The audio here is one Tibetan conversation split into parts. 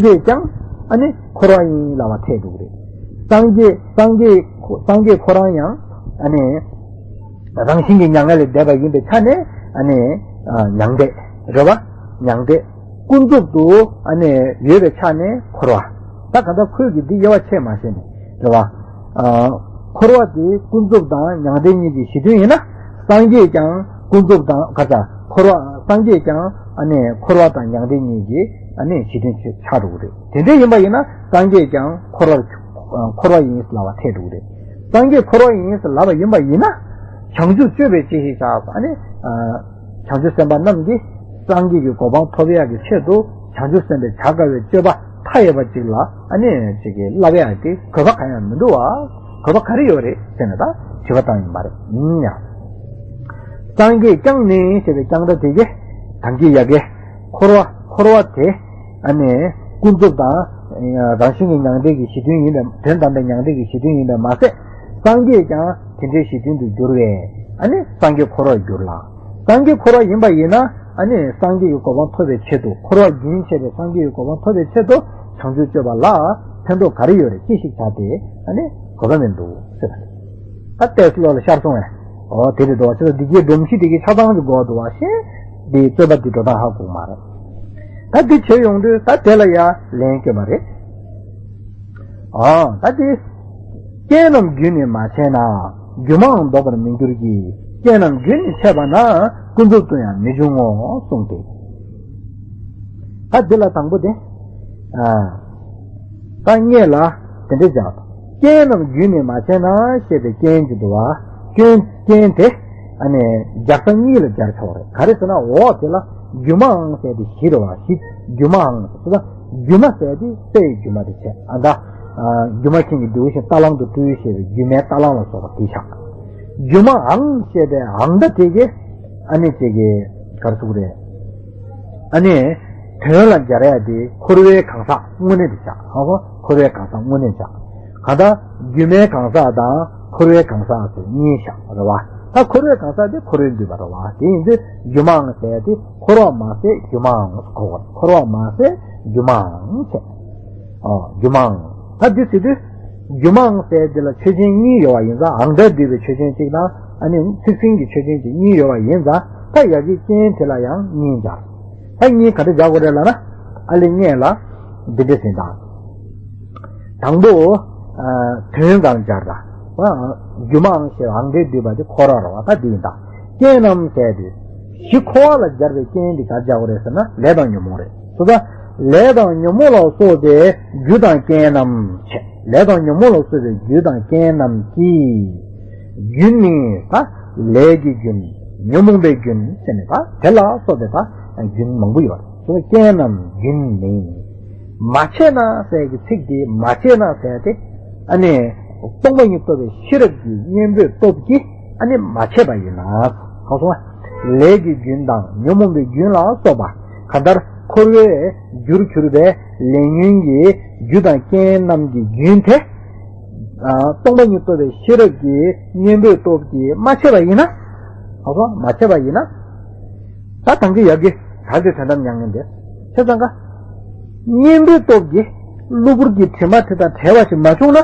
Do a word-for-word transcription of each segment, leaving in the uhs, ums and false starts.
རྗེས་ཀྱང་ཨ་ནི་འཁོར་བ་ཡིན་ལབ་པ་འཐད་འདུག་རེད། སངས་རྒྱས་སངས་རྒྱས་སངས་རྒྱས་ཁོ་རང་ཡང་ཨ་ནི་རང་བཞིན་གྱི་མྱ་ངན་ལས་འདས་པ་ཡིན་པའི་ཆ་ནས་ཨ་ནི་མྱང་འདས་རེད་བ། མྱང་འདས་ཀུན་རྫོབ་ཏུ་ཨ་ནི་ཡོད་པའི་ཆ་ནས་འཁོར་བ། ད་ག་ད་ཁོས་ཀྱི་འདི་དབྱེ་བ་ཕྱེ་མ་ཤེས་ནས་རེད་བ། འཁོར་བ་དེ་ཀུན་རྫོབ་དང་མྱང་འདས་གཉིས་ཀྱི་གཞི་མཐུན་ཡིན་ན། སངས་རྒྱས་ཀྱང་ཀུན་རྫོབ་དང་ག་ས་འཁོར་བ་སངས་རྒྱས་ཀྱང་ཨ་ནི་འཁོར་བ་དང་མྱང་འདས་གཉིས་ཀྱི་ཨ་ནི་གཞི་མཐུན་ཆགས་འགྲོ་གི་རེད། དེ་འདྲ་ཡིན་པ་ཡིན་ན་སངས་རྒྱས་ཀྱང་འཁོར་བར་འཁོར་བ་ཡིན་ལབ་པ་འཐད་འགྲོ་གི་རེད། སངས་རྒྱས་འཁོར་བ་ཡིན་ལབ་པ་ཡིན་པ་ཡིན་ན། བྱང་ཆུབ་སྤྱོད་པའི་སྤྱད་ཤེས་བྱ་ཨ་ནི། བྱང་ཆུབ་སེམས་དཔའ་རྣམས་ཀྱིས་སངས་རྒྱས་ཀྱི་གོ་འཕང་ཐོབ་ཡག་གི་ཆེད་དུ་བྱང་ཆུབ་སེམས་དཔའི་བྱ་དཀའ་བའི་སྤྱོད་པ་མཐའ་ཡས་པ་ཅིག་ལ་ཨ་ནི་ཅིག་གི་བསླབ་ཡག་གི་དགོས་པ་གང་ཡང་མི་འདུག་བ། དགོས་པ་ག་རེ་ཡོད་རེད་ཟེར་ནས་ད་དྲི་བ་བཏང་ཡིན་པ་རེད། ཡིན་ཡང་། སངས་རྒྱས་ཀྱང་ནི་ཞེས་པའི་ཀྱང་སྒྲ་དེ་གས་དང་གི་ཡ་གི་འཁོར་བ་འཁོར་བ་དེ་ཨ་ནི་ཀུན་རྫོབ་དང་རང་བཞིན་གྱི་མྱང་འདས་ཀྱི་གཞི་མཐུན་ཡིན་པས། དོན་དམ་པའི་མྱང་འདས་ཀྱི་གཞི་མཐུན་ཡིན་པས་མ་ཟད། སངས་རྒྱས་ཀྱང་དེ་འདྲའི་གཞི་མཐུན་དུ་འགྱུར་བས་ཨ་ནི་སངས་རྒྱས་འཁོར་བར་འགྱུར་ལ། སངས་རྒྱས་འཁོར་བ་ཡིན་པ་ཡིན་ན་ཨ་ནི་སངས་རྒྱས་ཀྱི་གོ་འཕང་ཐོབ་པའི་ཆེད་དུ། འཁོར་བ་རྒྱུན་ཆད་པའི་སངས་རྒྱས་ཀྱི་གོ་འཕང་ཐོབ་པའི་ཆེད་དུ་བྱང་ཆུབ་སྤྱོད་པ་ལ་ཕན་ཐོགས་ག་རེ་ཡོད་རེད། ཅི་ཞིག་བྱ་སྟེ་ཨ་ནི་དགོས་པ་མི་འདུག་ཟེར་བ་རེད། ད་ལྟས་སུ་ལོག་ལ་ཤར་སོང་བས། འོ་དེ་རེད་འདུག་བ། ཅི་ལ་འདི་གའི་སྒྲོམ་གཞི་དེ་གའི་ཆ་ཚང་གི་དགོས་འདུག་བ་ཞེས་འདི་རྩོད་པ་འདི་འགྲོ་སྟངས་ཧ་གོ་མ་རེད། ད་འདི་བྱས་ཡོང་དུས་ད་དེ་ལ་ཡ་ལན་སྐྱོན་པ་རེད། ཨ་ད་དེ། རྐྱེན་རྣམས་རྒྱུན་ནི་མ་ཆད་ན། སྒྱུ་མའང་ལྡོག་པར་མི་འགྱུར་གྱི། རྐྱེན་རྣམས་རྒྱུན་ནི་ཆད་པ་ན། ཀུན་རྫོབ་ཏུ་ཡང་མི་འབྱུང་ངོ་གསུངས་ཏེ། ད་འདི་ལ་དང་པོ་དེ། ཨ། ད་སྔོན་ལ་དེ་འདྲ་བྱ། རྐྱེན་རྣམས་རྒྱུན་ནི་མ་ཆད་ན་ཞེས་པའི་རྐྱེན་གྱི་འདུ་བ། སྐྱོན་རྐྱེན་དེ། ཨ་ནི་སྦྱར་ས་གཉིས་ལ་སྦྱར་ཆོག་རེད། ག་རེ་ཟེར་ན་འོག་དེ་ལ་སྒྱུ་མའང་ཟེར་ཏེ་བཞི་རེད་བ། བཞི། སྒྱུ་མའང་ཟེར་ད། སྒྱུ་མ་ཟེར་ཏེ་སའི་སྒྱུ་མ་དེ་བྱས། ཨ་ད། སྒྱུ་མ་མཁན་གྱི་འདུལ་ཞིང་རྟ་གླང་དུ་སྤྲུལ་ཞེས་པའི་སྒྱུ་མའི་རྟ་གླང་ལ་སོགས་པ་དེ་བཞག། སྒྱུ་མའང་ཞེས་པའི་ཨང་ད་དེ་གས་ཨ་ནི་དེ་གས་ག་རེ་ཟེར་དགོས་རེད། ཨ་ནི། དོན་ལ་སྦྱར་ཡ་དེ་འཁོར་བའི་གང་ཟག་དངོས་གནས་དེ་བྱ། ཧ་གོ། འཁོར་བའི་གང་ཟག་དངོས་གནས་བྱ། གང་ལྟར་སྒྱུ་མའི་གང་ཟག་དང་འཁོར་བའི་གང་ཟག་ཟེར་གཉིས་བཞག་རེད་བ། ད་འཁོར་བའི་གང་ཟག་དེ་འཁོར་བས་བསྡུས་པ་རེད་བ། དེ་ཡིན་དུས་སྒྱུ་མའང་ཟེར་ཡ་དེ་འཁོར་བ་མ་ཟད་སྒྱུ་མའང་གོ་དགོས། འཁོར་བ་མ་ཟད་སྒྱུ་མའང་བྱས། ཨོ། སྒྱུ་མའང་། ད་འདི་ཟེར་དུས། སྒྱུ་མའང་ཟེར་འདི་ལ་ཆོས་ཅན་གཉིས་ཡོད་པ་ཡིན་ཙང་། ཨང་སྒྲས་བསྡུས་པའི་ཆོས་ཅན་གཅིག་དང་། ཨ་ནི་ཚིག་ཟིན་གྱི་ཆོས་ཅན་གཅིག་གཉིས་ཡོད་པ་ཡིན་ཙང་། ད་ཡ་གི་རྐྱེན་དེ་ལ་ཡང་གཉིས་སྦྱར། ད་གཉིས་ག་འདྲ་སྦྱར་དགོས་རེད་ལབ་ན། ཨ་ལེ་སྔོན་ལ་འདི་འདྲ་ཟིན་དང་། དང་པོ། ཨ། དོན་གང་སྦྱར་ད། ཨ། སྒྱུ་མའང་ཞེས་ཨང་སྒྲས་བསྡུས་པ་དེ་འཁོར་བ་རེད་བ། ད་འདི་ཡིན་ད། རྐྱེན་རྣམས་ཟེར་དུས། གཞི་འཁོར་བ་ལ་སྦྱར་བའི་རྐྱེན་འདི་ག་སྦྱར་དགོས་རེད་ཟེར་ན་ལས་དང་ཉོན་མོངས་རེད། སོ་ད། ལས་དང་ཉོན་མོངས་ལ་སོགས་པའི་རྒྱུ་དང་རྐྱེན་རྣམས་བྱས། ལས་དང་ཉོན་མོངས་ལ་སོགས་པའི་རྒྱུ་དང་རྐྱེན་རྣམས་ཀྱིས། རྒྱུན་ནི་ད། ལས་ཀྱི་རྒྱུན། ཉོན་མོངས་པའི་རྒྱུན་ཟེར་ནས་ད་དེ་ལ་སོགས་པའི་ད་རྒྱུན་མང་པོ་ཡོད་རེད། སོ་རྐྱེན་རྣམས་རྒྱུན་ནི། མ་ཆད་ན་ཟེར་གྱི་ཚིག་དེ་མ་ཆད་ན་ཟེར་ཏེ། ཨ་ནི། སྟོང་པ་ཉིད་རྟོགས་པའི་ཤེས་རབ་ཀྱི་གཉེན་པོའི་སྟོབས་ཀྱིས་ཨ་ནི་མ་ཆད་པ་ཡིན་ན། གང་སོང་བ། ལས་ཀྱི་རྒྱུན་དང་ཉོན་མོངས་པའི་རྒྱུན་ལ་སོགས་པ། གང་ལྟར་འཁོར་བའི་རྒྱུར་གྱུར་པའི་ལས་ཉོན་གྱི་རྒྱུ་དང་རྐྱེན་རྣམས་ཀྱི་རྒྱུན་དེ། ཨ། སྟོང་པ་ཉིད་རྟོགས་པའི་ཤེས་རབ་ཀྱི་གཉེན་པོའི་སྟོབས་ཀྱིས་མ་ཆད་པ་ཡིན་ན། ཧ་གོ། མ་ཆད་པ་ཡིན་ན། ད་དང་གི་ཡ་གི་ད་དེ་དོན་དམ་མྱ་ངན་འདས། བྱས་ཙང་ཀ། གཉེན་པོའི་སྟོབས་ཀྱིས་གློ་བུར་གྱི་དྲི་མ་དེ་དང་བྲལ་བ་ཞིག་མ་བྱུང་ན།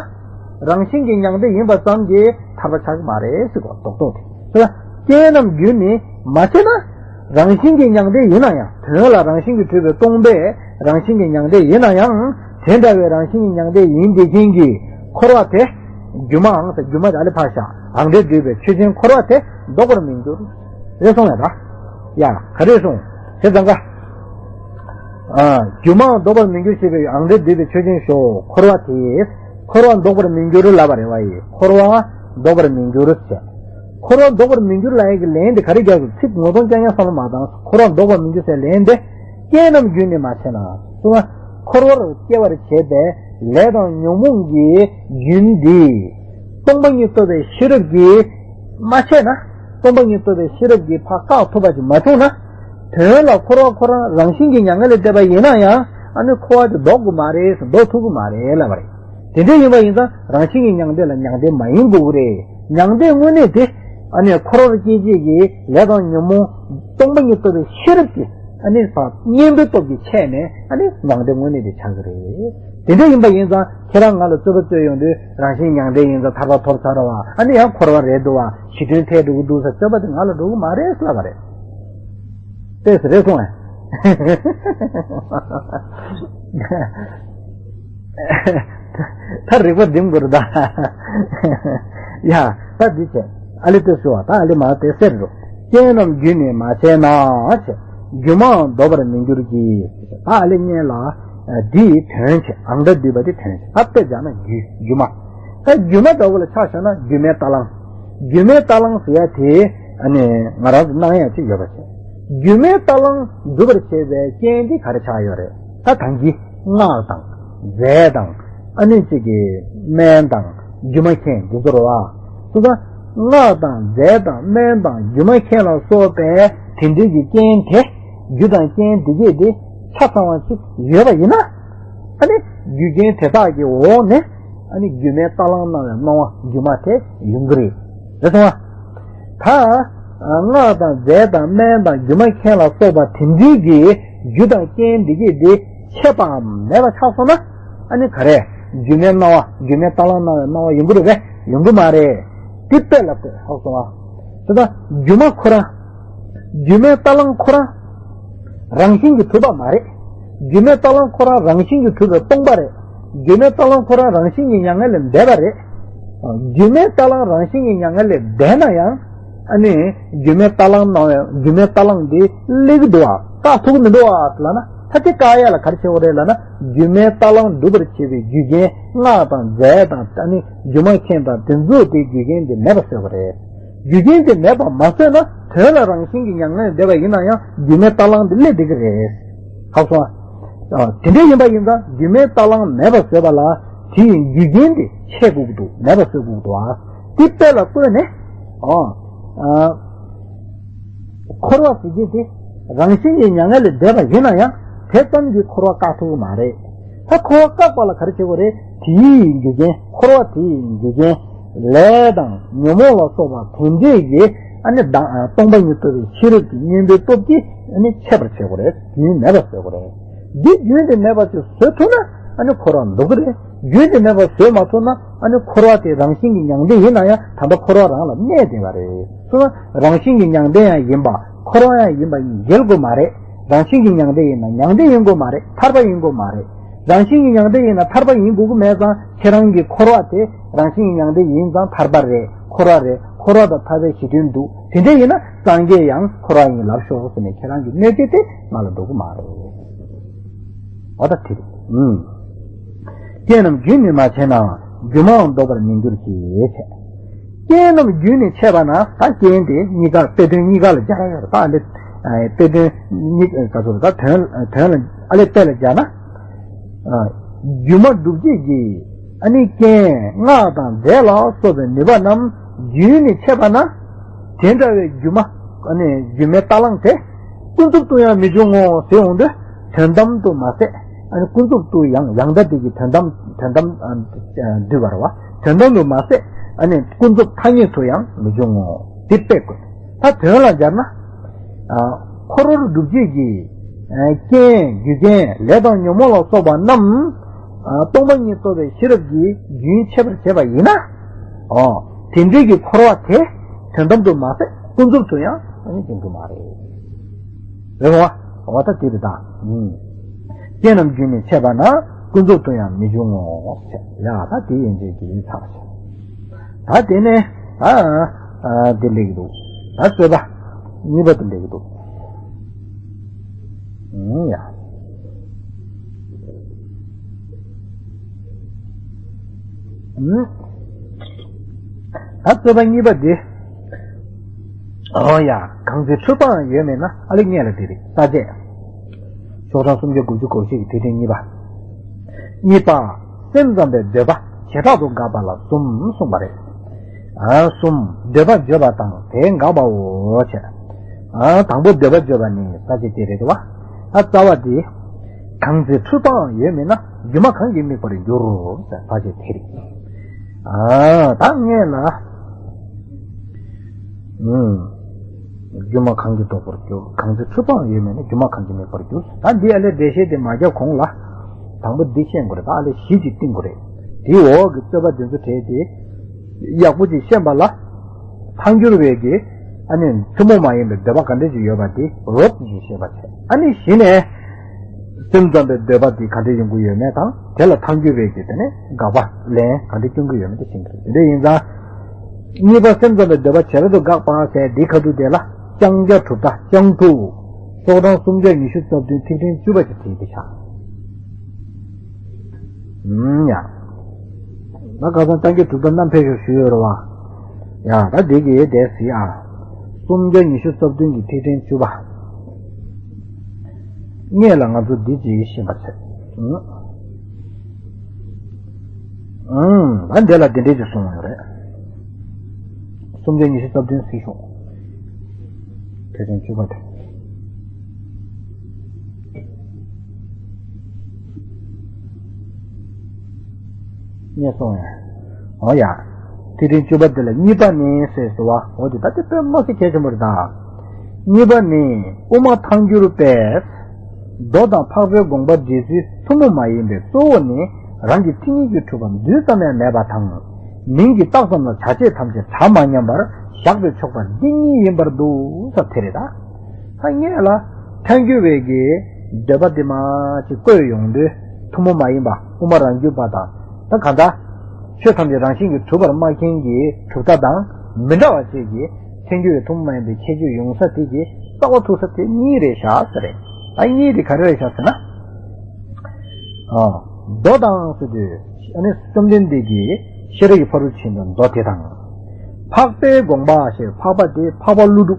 རང་བཞིན་གྱིས་མྱང་འདས་ཡིན་པ་ཙམ་གྱིས་ཐར་པ་ཆགས་ཀྱི་མ་རེད་ཟེར་གོ། རྡོག་རྡོག་དེ། རྐྱེན་རྣམས་རྒྱུན་ནི་མ་ཆད་ན། རང་བཞིན་གྱིས་མྱང་འདས་ཡིན་ན་ཡང་། དོན་ལ་རང་བཞིན་གྱིས་གྲུབ་པའི་སྟོང་པས་རང་བཞིན་གྱིས་མྱང་འདས་ཡིན་ན་ཡང་། དེ་འདྲ་བའི་རང་བཞིན་གྱིས་མྱང་འདས་ཡིན་བསྡད་མཁན་གྱི་འཁོར་བ་དེ། སྒྱུ་མའང་ཟེར། སྒྱུ་མ་དེ་ཨ་ལེ་ཕར་བཞག། ཨང་སྒྲས་བསྡུས་པའི་ཆོས་ཅན་འཁོར་བ་དེ་ལྡོག་པར་མི་འགྱུར། རེད་སོང་ཡ་ད། ཡ་ག་རེ་སོང་། བྱས་ཙང་ཀ། ཨ། སྒྱུ་མའང་ལྡོག་པར་མི་འགྱུར་ཞེས་པའི་ཨང་སྒྲས་བསྡུས་པའི་ཆོས་ཅན་ཞོག། འཁོར་བ་དེ། འཁོར་བ་ལྡོག་པར་མི་འགྱུར་ལབ་པ་རེད་བ་ཡི། འཁོར་བ་ལྡོག་པར་མི་འགྱུར་ཟེར། འཁོར་བ་ལྡོག་པར་མི་འགྱུར་ལབ་ཡ་གི་ལན་དེ་ག་རེ་རྒྱག་དགོས། ཚིག་ངོ་གདོང་རྐྱང་རྐྱང་བསམ་བློ་མ་བཏང་། འཁོར་བ་ལྡོག་པར་མི་འགྱུར་ཟེར་ལན་དེ། རྐྱེན་རྣམས་རྒྱུན་ནི་མ་ཆད་ན། གསུངས་པ། འཁོར་བར་སྐྱེ་བར་བྱེད་པའི་ལས་དང་ཉོན་མོངས་ཀྱི་རྒྱུན་འདི། སྟོང་པ་ཉིད་རྟོགས་པའི་ཤེས་རབ་ཀྱིས་མ་ཆད་ན། སྟོང་པ་ཉིད་རྟོགས་པའི་ཤེས་རབ་ཀྱིས་ཕར་བཀག་ཐུབ་པ་ཞིག་མ་བྱུང་ན། དོན་ལ་འཁོར་བ་ཁོ་རང་རང་བཞིན་གྱིས་མྱ་ངན་ལས་འདས་པ་ཡིན་ན་ཡང་། ཨ་ནི་འཁོར་བ་དེ་ལྡོག་དགོས་མ་རེད་ཟེར། ལྡོག་ཐུབ་ཀྱི་མ་རེད་ལབ་པ་རེད། དེ་འདྲ་ཡིན་པ་ཡིན་ཙང་རང་བཞིན་གྱིས་མྱང་འདས་ལ་མྱང་འདས་མ་ཡིན་དགོས་ཀྱི་རེད། མྱང་འདས་དངོས་གནས་དེ། ཨ་ནི་འཁོར་བར་སྐྱེ་བྱེད་ཀྱི་ལས་དང་ཉོན་མོངས་སྟོང་པ་ཉིད་རྟོགས་པའི་ཤེས་རབ་ཀྱིས། ཨ་ནི་ཕར་གཉེན་པོའི་སྟོབས་ཀྱིས་ཆད་ནས་ཨ་ནི་མྱང་འདས་དངོས་གནས་དེ་ཆགས་ཀྱི་རེད། དེ་འདྲ་ཡིན་པ་ཡིན་ཙང་ཁྱེད་རང་ང་ལ་རྩོད་པ་རྩོད་ཡོང་དུས་རང་བཞིན་མྱང་འདས་ཡིན་ཙང་ཐར་པ་ཐོབ་ཚར་བ་ཨ་ནི་ཡང་འཁོར་བ་རེད་འདུག་བ་ཞི་མཐུན་ཐལ་འགྲོ་གི་འདུག་ཟེར་རྩོད་པ་དེ་ང་ལ་འགྲོ་གི་མ་རེད་ཟེར་ལབ་པ་རེད། ལྟས་སུ་རེད་སོང་ཨེ། ད་རིག་པ་འདིམ་དགོས་རེད་ད། ཡ། ད་འདི་བྱས། ཨ་ལེ་ལྟོས་ཤོག་ད་ཨ་ལེ་མ་དེ་གསེར་རོ། རྐྱེན་རྣམས་རྒྱུ་ནི་མ་བྱས་ན་བྱས། སྒྱུ་མའང་ལྡོག་པར་མི་འགྱུར་གྱི། ད་ཨ་ལེ་སྔོན་ལ། འདིའི་དོན་བྱས་ཨང་སྒྲ་བསྡུས་པ་དེ་དོན་བྱས་ད་དཔེ་སྦྱར་ན་རྒྱུ་སྒྱུ་མ། ད་སྒྱུ་མ་འདྲ་བོ་ལ་ཆ་བཞག་ན་སྒྱུ་མའི་རྟ་གླང་། སྒྱུ་མའི་རྟ་གླང་ཟེར་ཡ་དེ་ཨ་ནི་ང་རང་ཚོ་སྣང་ཡ་ཅིག་ཡོད་པ་བྱས། སྒྱུ་མའི་རྟ་གླང་འགྲུབ་པར་བྱེད་པའི་རྐྱེན་དེ་ག་རེ་ཆགས་ཡོད་རེད། ད་ད་གིན་སྔགས་དང་། རྫས་དང་། ཨ་ནི་གཅིག་གི་སྨན་དང་སྒྱུ་མ་མཁན་འདི་ཚོ་རེད་བ། སོ་ད། སྔགས་དང་རྫས་དང་སྨན་དང་སྒྱུ་མ་མཁན་ལ་སོགས་པའི་དེ་འདྲའི་གི་རྐྱེན་དེ། རྒྱུ་དང་རྐྱེན་འདི་གས་དེ་ཆ་ཚང་བ་ཅིག་ཡོད་པ་ཡིན་ན། ཨ་ནི་རྒྱུ་རྐྱེན་དེ་དག་གི་འོག་ནས་ཨ་ནི་སྒྱུ་མའི་རྟ་གླང་སྣང་བའི་སྣང་བ་སྒྱུ་མ་དེ་ཡོང་གི་རེད། རེད་སོང་ཨ། ད། སྔགས་དང་རྫས་དང་སྨན་དང་སྒྱུ་མ་མཁན་ལ་སོགས་པ་དེ་འདྲའི་གི་རྒྱུ་དང་རྐྱེན་འདི་གས་དེ་ཆད་པའམ་མེད་པ་ཆགས་སོང་ན། ཨ་ནི་ག་རེ། སྒྱུ་མའི་སྣང་བ་སྒྱུ་མའི་རྟ་གླང་སྣང་བའི་སྣང་བ་ཡོང་གི་རེད་པས་ཡོང་གི་མ་རེད། དེ་དཔེ་ལ་བཀོད་ཧ་གོ་སོང་ཨ། དེ་ད་སྒྱུ་མ་ཁོ་རང་། སྒྱུ་མའི་རྟ་གླང་ཁོ་རང་། རང་བཞིན་གྱིས་གྲུབ་པ་མ་རེད། སྒྱུ་མའི་རྟ་གླང་ཁོ་རང་རང་བཞིན་གྱིས་གྲུབ་པའི་སྟོང་པ་རེད། སྒྱུ་མའི་རྟ་གླང་ཁོ་རང་རང་བཞིན་གྱིས་མྱ་ངན་ལས་འདས་པ་རེད། སྒྱུ་མའི་རྟ་གླང་རང་བཞིན་གྱིས་མྱ་ངན་ལས་འདས་ན་ཡང་། ཨ་ནི། སྒྱུ་མའི་རྟ་གླང་སྣང་བའི་སྒྱུ་མའི་རྟ་གླང་འདི་སླེབས་ཀྱི་འདུག་བ། བཀག་ཐུབ་ཀྱི་མི་འདུག་བ་ལབ་ན་ད་དེ་བཀག་ཡ་ལ་ག་རེ་བྱེད་དགོས་རེད་ལབ་ན་སྒྱུ་མའི་རྟ་གླང་འགྲུབ་པར་བྱེད་པའི་རྒྱུ་རྐྱེན་སྔགས་དང་རྫས་དང་ཨ་ནི་སྒྱུ་མ་མཁན་དང་དེ་ཚོས་དེ་རྒྱུ་རྐྱེན་དེ་མེད་པ་བཟོས་པ་རེད། རྒྱུ་རྐྱེན་དེ་མེད་པར་མ་བཟོས་ན་དོན་ལ་རང་བཞིན་གྱིས་མྱ་ངན་ལས་འདས་པ་ཡིན་ན་ཡང་སྒྱུ་མའི་རྟ་གླང་དེ་སླེབས་བསྡད་ཀྱི་རེད། ཧ་གོ་སོང་ཨ། དེ་འདྲ་ཡིན་པ་ཡིན་ཙང་སྒྱུ་མའི་རྟ་གླང་མེད་པར་བཟོས་པ་ལ་དེ་ཡི་རྒྱུ་རྐྱེན་དེ་ཆད་དགོས་ཀྱི་འདུག་མེད་པར་བཟོ་དགོས་ཀྱི་འདུག་ཨ། དེ་དཔེ་ལ་བཀོད་ནས། ཨོ། ཨ། འཁོར་བ་ཟེར་གྱི་དེ་རང་བཞིན་གྱིས་མྱ་ངན་ལས་འདས་པ་ཡིན་ན་ཡང་དེ་ཙམ་གྱིས་འཁོར་བ་བཀག་ཐུབ་ཀྱི་མ་རེད། ད་འཁོར་བ་བཀག་པ་ལ་ག་རེ་བྱེད་དགོས་རེད། དེའི་རྒྱུ་རྐྱེན་འཁོར་བ་དེའི་རྒྱུ་རྐྱེན་ལས་དང་ཉོན་མོངས་ལ་སོགས་པ་དེ་འདྲས་ཀྱིས་ཨ་ནི་སྟོང་པ་ཉིད་རྟོགས་པའི་ཤེས་རབ་ཀྱི་གཉེན་པོའི་སྟོབས་ཀྱིས་ཨ་ནི་ཆད་པར་བྱེད་དགོས་རེད། རྒྱུན་མེད་པར་བཟོ་དགོས་རེད། འདི་རྒྱུན་དེ་མེད་པ་ཅིག་བཟོ་ཐུབ་ན་ཨ་ནི་འཁོར་བ་འདུག་གི་རེད། རྒྱུན་དེ་མེད་པར་བཟོ་མ་ཐུབ་ན་ཨ་ནི་འཁོར་བ་དེ་རང་བཞིན་གྱིས་མྱང་འདས་ཡིན་ན་ཡང་ད་ལྟ་འཁོར་བ་རང་ལ་གནས་བསྡད་པ་རེད། སོ་ན་རང་བཞིན་གྱིས་མྱང་འདས་ཡང་ཡིན་པ་འཁོར་བ་ཡང་ཡིན་པ་གཉིས་འགལ་དགོས་མ་རེད། རང་བཞིན་གྱིས་མྱང་འདས་ཡིན་ན་མྱང་འདས་ཡིན་དགོས་མ་རེད། ཐར་པ་ཡིན་དགོས་མ་རེད། རང་བཞིན་གྱིས་མྱང་འདས་ཡིན་ན་ཐར་པ་ཡིན་དགོས་ཀྱི་མེད་ཙང་ཁྱེད་རང་གི་འཁོར་བ་དེ་རང་བཞིན་གྱིས་མྱང་འདས་ཡིན་ཙང་ཐར་པ་རེད། འཁོར་བ་རེད། འཁོར་བ་དང་ཐར་པའི་གཞི་མཐུན་འདུག་དེ་འདྲ་ཡིན་ན་སངས་རྒྱས་ཡང་འཁོར་བ་ཡིན་ལབ་ཤོག་ཟེར་ནས་ཁྱེད་རང་གི་གནོད་བྱེད་དེ་ང་ལ་འགྲོ་གི་མ་རེད། འོ་ད་དེ་རེད། ཨུམ། རྐྱེན་རྣམས་རྒྱུན་ནི་མ་ཆད་ན། སྒྱུ་མའང་ལྡོག་པར་མི་འགྱུར་གྱི། རྐྱེན་རྣམས་རྒྱུན་ནི་ཆད་པ་ན་ད་རྐྱེན་དེ་གཉིས་ཀ་དཔེ་དོན་གཉིས་ཀ་ལ་སྦྱར་ཡོད་རེད་ད་ཨ་ལེ། དཔེ་དོན་གཉིས་ཀ་ཚོ་ད་དོན་དོན་ལ་ཨ་ལེ་དཔེ་ལ་སྦྱར་ན། སྒྱུ་མ་སྒྲུབ་བྱེད་ཀྱི་ཨ་ནི་རྐྱེན་སྔགས་དང་རྫས་ལ་སོགས་པའི་ནུས་པ་རྣམས་རྒྱུན་ནི་ཆད་པ་ན། དེ་འདྲ་བའི་སྒྱུ་མ་ཨ་ནི་སྒྱུ་མའི་རྟ་གླང་དེ་ཀུན་རྫོབ་ཏུ་ཡང་མི་འབྱུང་ངོ་ཟེར་འོང་དུས་དོན་དམ་དུ་མ་ཟད་ཨ་ནི་ཀུན་རྫོབ་ཏུ་ཡང་ཡང་དག་དེ་གི་དོན་དམ་དོན་དམ་བསྡུས་པ་རེད་བ། དོན་དམ་དུ་མ་ཟད་ཨ་ནི་ཀུན་རྫོབ་ཐ་སྙད་དུ་ཡང་མི་འབྱུང་ངོ་དེ་དཔེ་དགོས། ད་དོན་ལ་སྦྱར་ན། འཁོར་བར་སྒྲུབ་བྱེད་ཀྱི། རྐྱེན་རྒྱུ་རྐྱེན་ལས་དང་ཉོན་མོངས་ལ་སོགས་པ་རྣམས། སྟོང་པ་ཉིད་རྟོགས་པའི་ཤེས་རབ་ཀྱིས་རྒྱུན་ཆད་པར་བྱེད་པ་ཡིན་ན། ཨོ། དེ་འདྲའི་གི་འཁོར་བ་དེ་དོན་དམ་དུ་མ་ཟད་ཀུན་རྫོབ་ཏུ་ཡང་ཡོང་གི་མ་རེད། རེད་བ། འོ་ད་དེ་རེད་ད། རྐྱེན་རྣམས་རྒྱུན་ནི་ཆད་པ་ན་ཀུན་རྫོབ་ཏུ་ཡང་མི་འབྱུང་ངོ་། ཡ་ད་དེ་ཡན་ཆད་ཀྱི་ཚར་བ་ཞིག་ད་དེ་ནས་ད་ཨ་དེ་སླེབས་ཀྱི་འདུག་ད་རྩོད་པ་གཉིས་པ་དེ་སླེབས་ཀྱི་འདུག་ཨུམ་ཡ། ཨུམ། ད་རྩོད་པ་གཉིས་པ་དེ། ཨོ་ཡ། གང་ཚེ་འཁྲུལ་པའང་ཡོད་མིན་ན་ཨ་ལེ་སྔོན་ལ་དེ་རེད་ས་བཅད། ཤོག་གྲངས་སུམ་བརྒྱ་དགུ་བཅུ་གོ་གཅིག་གི་དེ་དེ་གཉིས་པ། གཉིས་པ། སེམས་ཙམ་པའི་འདོད་པ་བྱེ་བྲག་ཏུ་དགག་པ་ལ་གསུམ་གསུངས་པ་རེད། ཨ་གསུམ། འདོད་པ་བརྗོད་པ་དང་དེ་དགག་པའོ་བྱས། ཨ་དང་པོ་འདོད་པ་བརྗོད་པ་ནི་ས་བཅད་དེ་རེད་དོ། ཨ་རྩ་བ་དེ། གང་ཚེ་འཁྲུལ་པའང་ཡོད་མིན་ན་སྒྱུ་མ་གང་གིས་དམིགས་པར་འགྱུར་ས་བཅད་དེ་རེད། ཨ་ད་སྔོན་ལ། ཨུམ། སྒྱུ་མ་གང་གིས་ལྡོག་པར་འགྱུར། གང་ཚེ་འཁྲུལ་པའང་ཡོད་མིན་ན། སྒྱུ་མ་གང་གིས་དམིགས་པར་འགྱུར། ད་འདི་ཨ་ལས་འགྲེལ་བཤད་དེ་མ་རྒྱབ་གོང་ལ། དང་པོ་འདི་ཤེས་དགོས་རེད། ད་ཨ་ལས་གཞི་ཅིག་བཏིང་དགོས་རེད། དེའི་འོག་གི་རྩོད་པ་འདི་ཚོ་བྲལ་ཏེ། ཡག་པོ་ཅིག་ཤེས་པ་ལ། ཐལ་འགྱུར་བའི་གི། ཨ་ནི་ཐུན་མོང་མ་ཡིན་པའི་འདོད་པ་ག་འདྲ་ཅིག་ཡོད་པ་དེ་རོབ་ཅིག་ཤེས་པ་བྱས། ཨ་ནི་གཞི་ནས། སེམས་ཙམ་པའི་འདོད་པ་དེ་ག་འདྲ་ཡོང་གི་ཡོད་མེད་དང་། དེ་ལ་ཐལ་འགྱུར་བའི་གི་དེ་ནས་དགག་པ་ལན་ག་འདྲ་སྐྱོན་གྱི་ཡོད་མེད་དེ་ཤེས་ཀྱི་རེད། དེ་འདྲ་ཡིན་ཙང་། གཉིས་པ་སེམས་ཙམ་པའི་འདོད་པ་བྱེ་བྲག་ཏུ་དགག་པ་ཟེར་འདི་ཁ་ཐུག་དེ་ལ་ལྕང་སྐྱ་གྲུབ་མཐའ་ལྕང་ཐུག་སོགས་གྲངས་སུམ་བརྒྱ་ཉི་ཤུ་རྩ་བདུན་ཐིག་ཕྲེང་བཅུ་པ་ཞིག་བྲིས་ཏེ་བཞག་ཨུམ་ཡ། ད་ཁ་སང་ལྕང་སྐྱ་གྲུབ་མཐའ་རྣམ་འཕེལ་ཤོག་ཞུས་ཡོད་རེད་བ། ཡ་ད་འདི་གི་དེ་གཟིགས་ཨ། སུམ་བརྒྱ་ཉི་ཤུ་རྩ་བདུན་གྱི་ཐིག་ཕྲེང་བཅུ་པ། སྔོན་ལ་ང་ཚོ་འདི་ཅིག་ཤེས་པ་བྱས། ཨང་། ཨང་། ད་འདི་ལ་འདི་འདྲས་ཀྱི་གསུངས་ཡོད་རེད། སུམ་བརྒྱ་ཉི་ཤུ་རྩ་བདུན་གཟིགས་ཤོག་ཐིག་ཕྲེང་བཅུ་པ་དེ། རྙེད་སོང་ངས། འོ་ཡ། ཐིག་ཕྲེང་བཅུ་པ་འདི་ལ་གཉིས་པ་ནི་ཟེར་སོ་བ། འོ་དེ་ད་དེ་དཔེ་མ་སྲིད་གལ་ཆེན་པོ་རེད་ད། གཉིས་པ་ནི་དབུ་མ་ཐལ་འགྱུར་པས། མདོ་དང་འཕགས་པའི་དགོངས་པ་འགྲེལ་ཚུལ་ཐུན་མོང་མ་ཡིན་པའི་གཙོ་བོ་ནི། རང་གི་མཚན་ཉིད་ཀྱིས་གྲུབ་པ་རྡུལ་ཙམ་ཡང་མེད་པ་དང་། མིང་གིས་བཏགས་ཙམ་ལ་བྱ་བྱེད་ཐམས་ཅད་གྲངས་མ་མཉམ་པར་བཞག་པས་ཆོག་པ་འདི་གཉིས་ཡིན་པར་འདུག་ཟེར་དེ་རེད་ད། ད་སྔོན་ལ་ཐལ་འགྱུར་བའི་གི་འདོད་པ་དེ་མ་ཅིག་བཀོད་ཡོང་དུས་ཐུན་མོང་མ་ཡིན་པ་དབུ་མ་རང་རྒྱུད་པ་དང་། ད་གང་ལྟར་ཆོས་ཐམས་ཅད་རང་བཞིན་གྱིས་གྲུབ་པར་སྨྲ་མཁན་གྱི་གྲུབ་མཐའ་དང་མི་འདྲ་བ་བཅས་ཀྱི་ཐལ་འགྱུར་བའི་ཐུན་མོང་མ་ཡིན་པའི་ཁྱད་ཆོས་ཡོང་ས་དེ་གི་རྩ་བ་ཐུག་ས་དེ་གཉིས་རེད་བཞག་ཟེར་རེད། ད་གཉིས་དེ་ག་རེ་རེད་བཞག་ཟེར་ན། ཨ། མདོ་དང་ཟེར་དུས་ཨ་ནི་བཅོམ་ལྡན་འདས་ཀྱི་ཤེས་རབ་ཀྱི་ཕ་རོལ་ཕྱིན་པའི་མདོ་དེ་དང་། འཕགས་པའི་དགོངས་པ་ཞེས་འཕགས་པ་དེ་འཕགས་པ་ཀླུ་སྒྲུབ།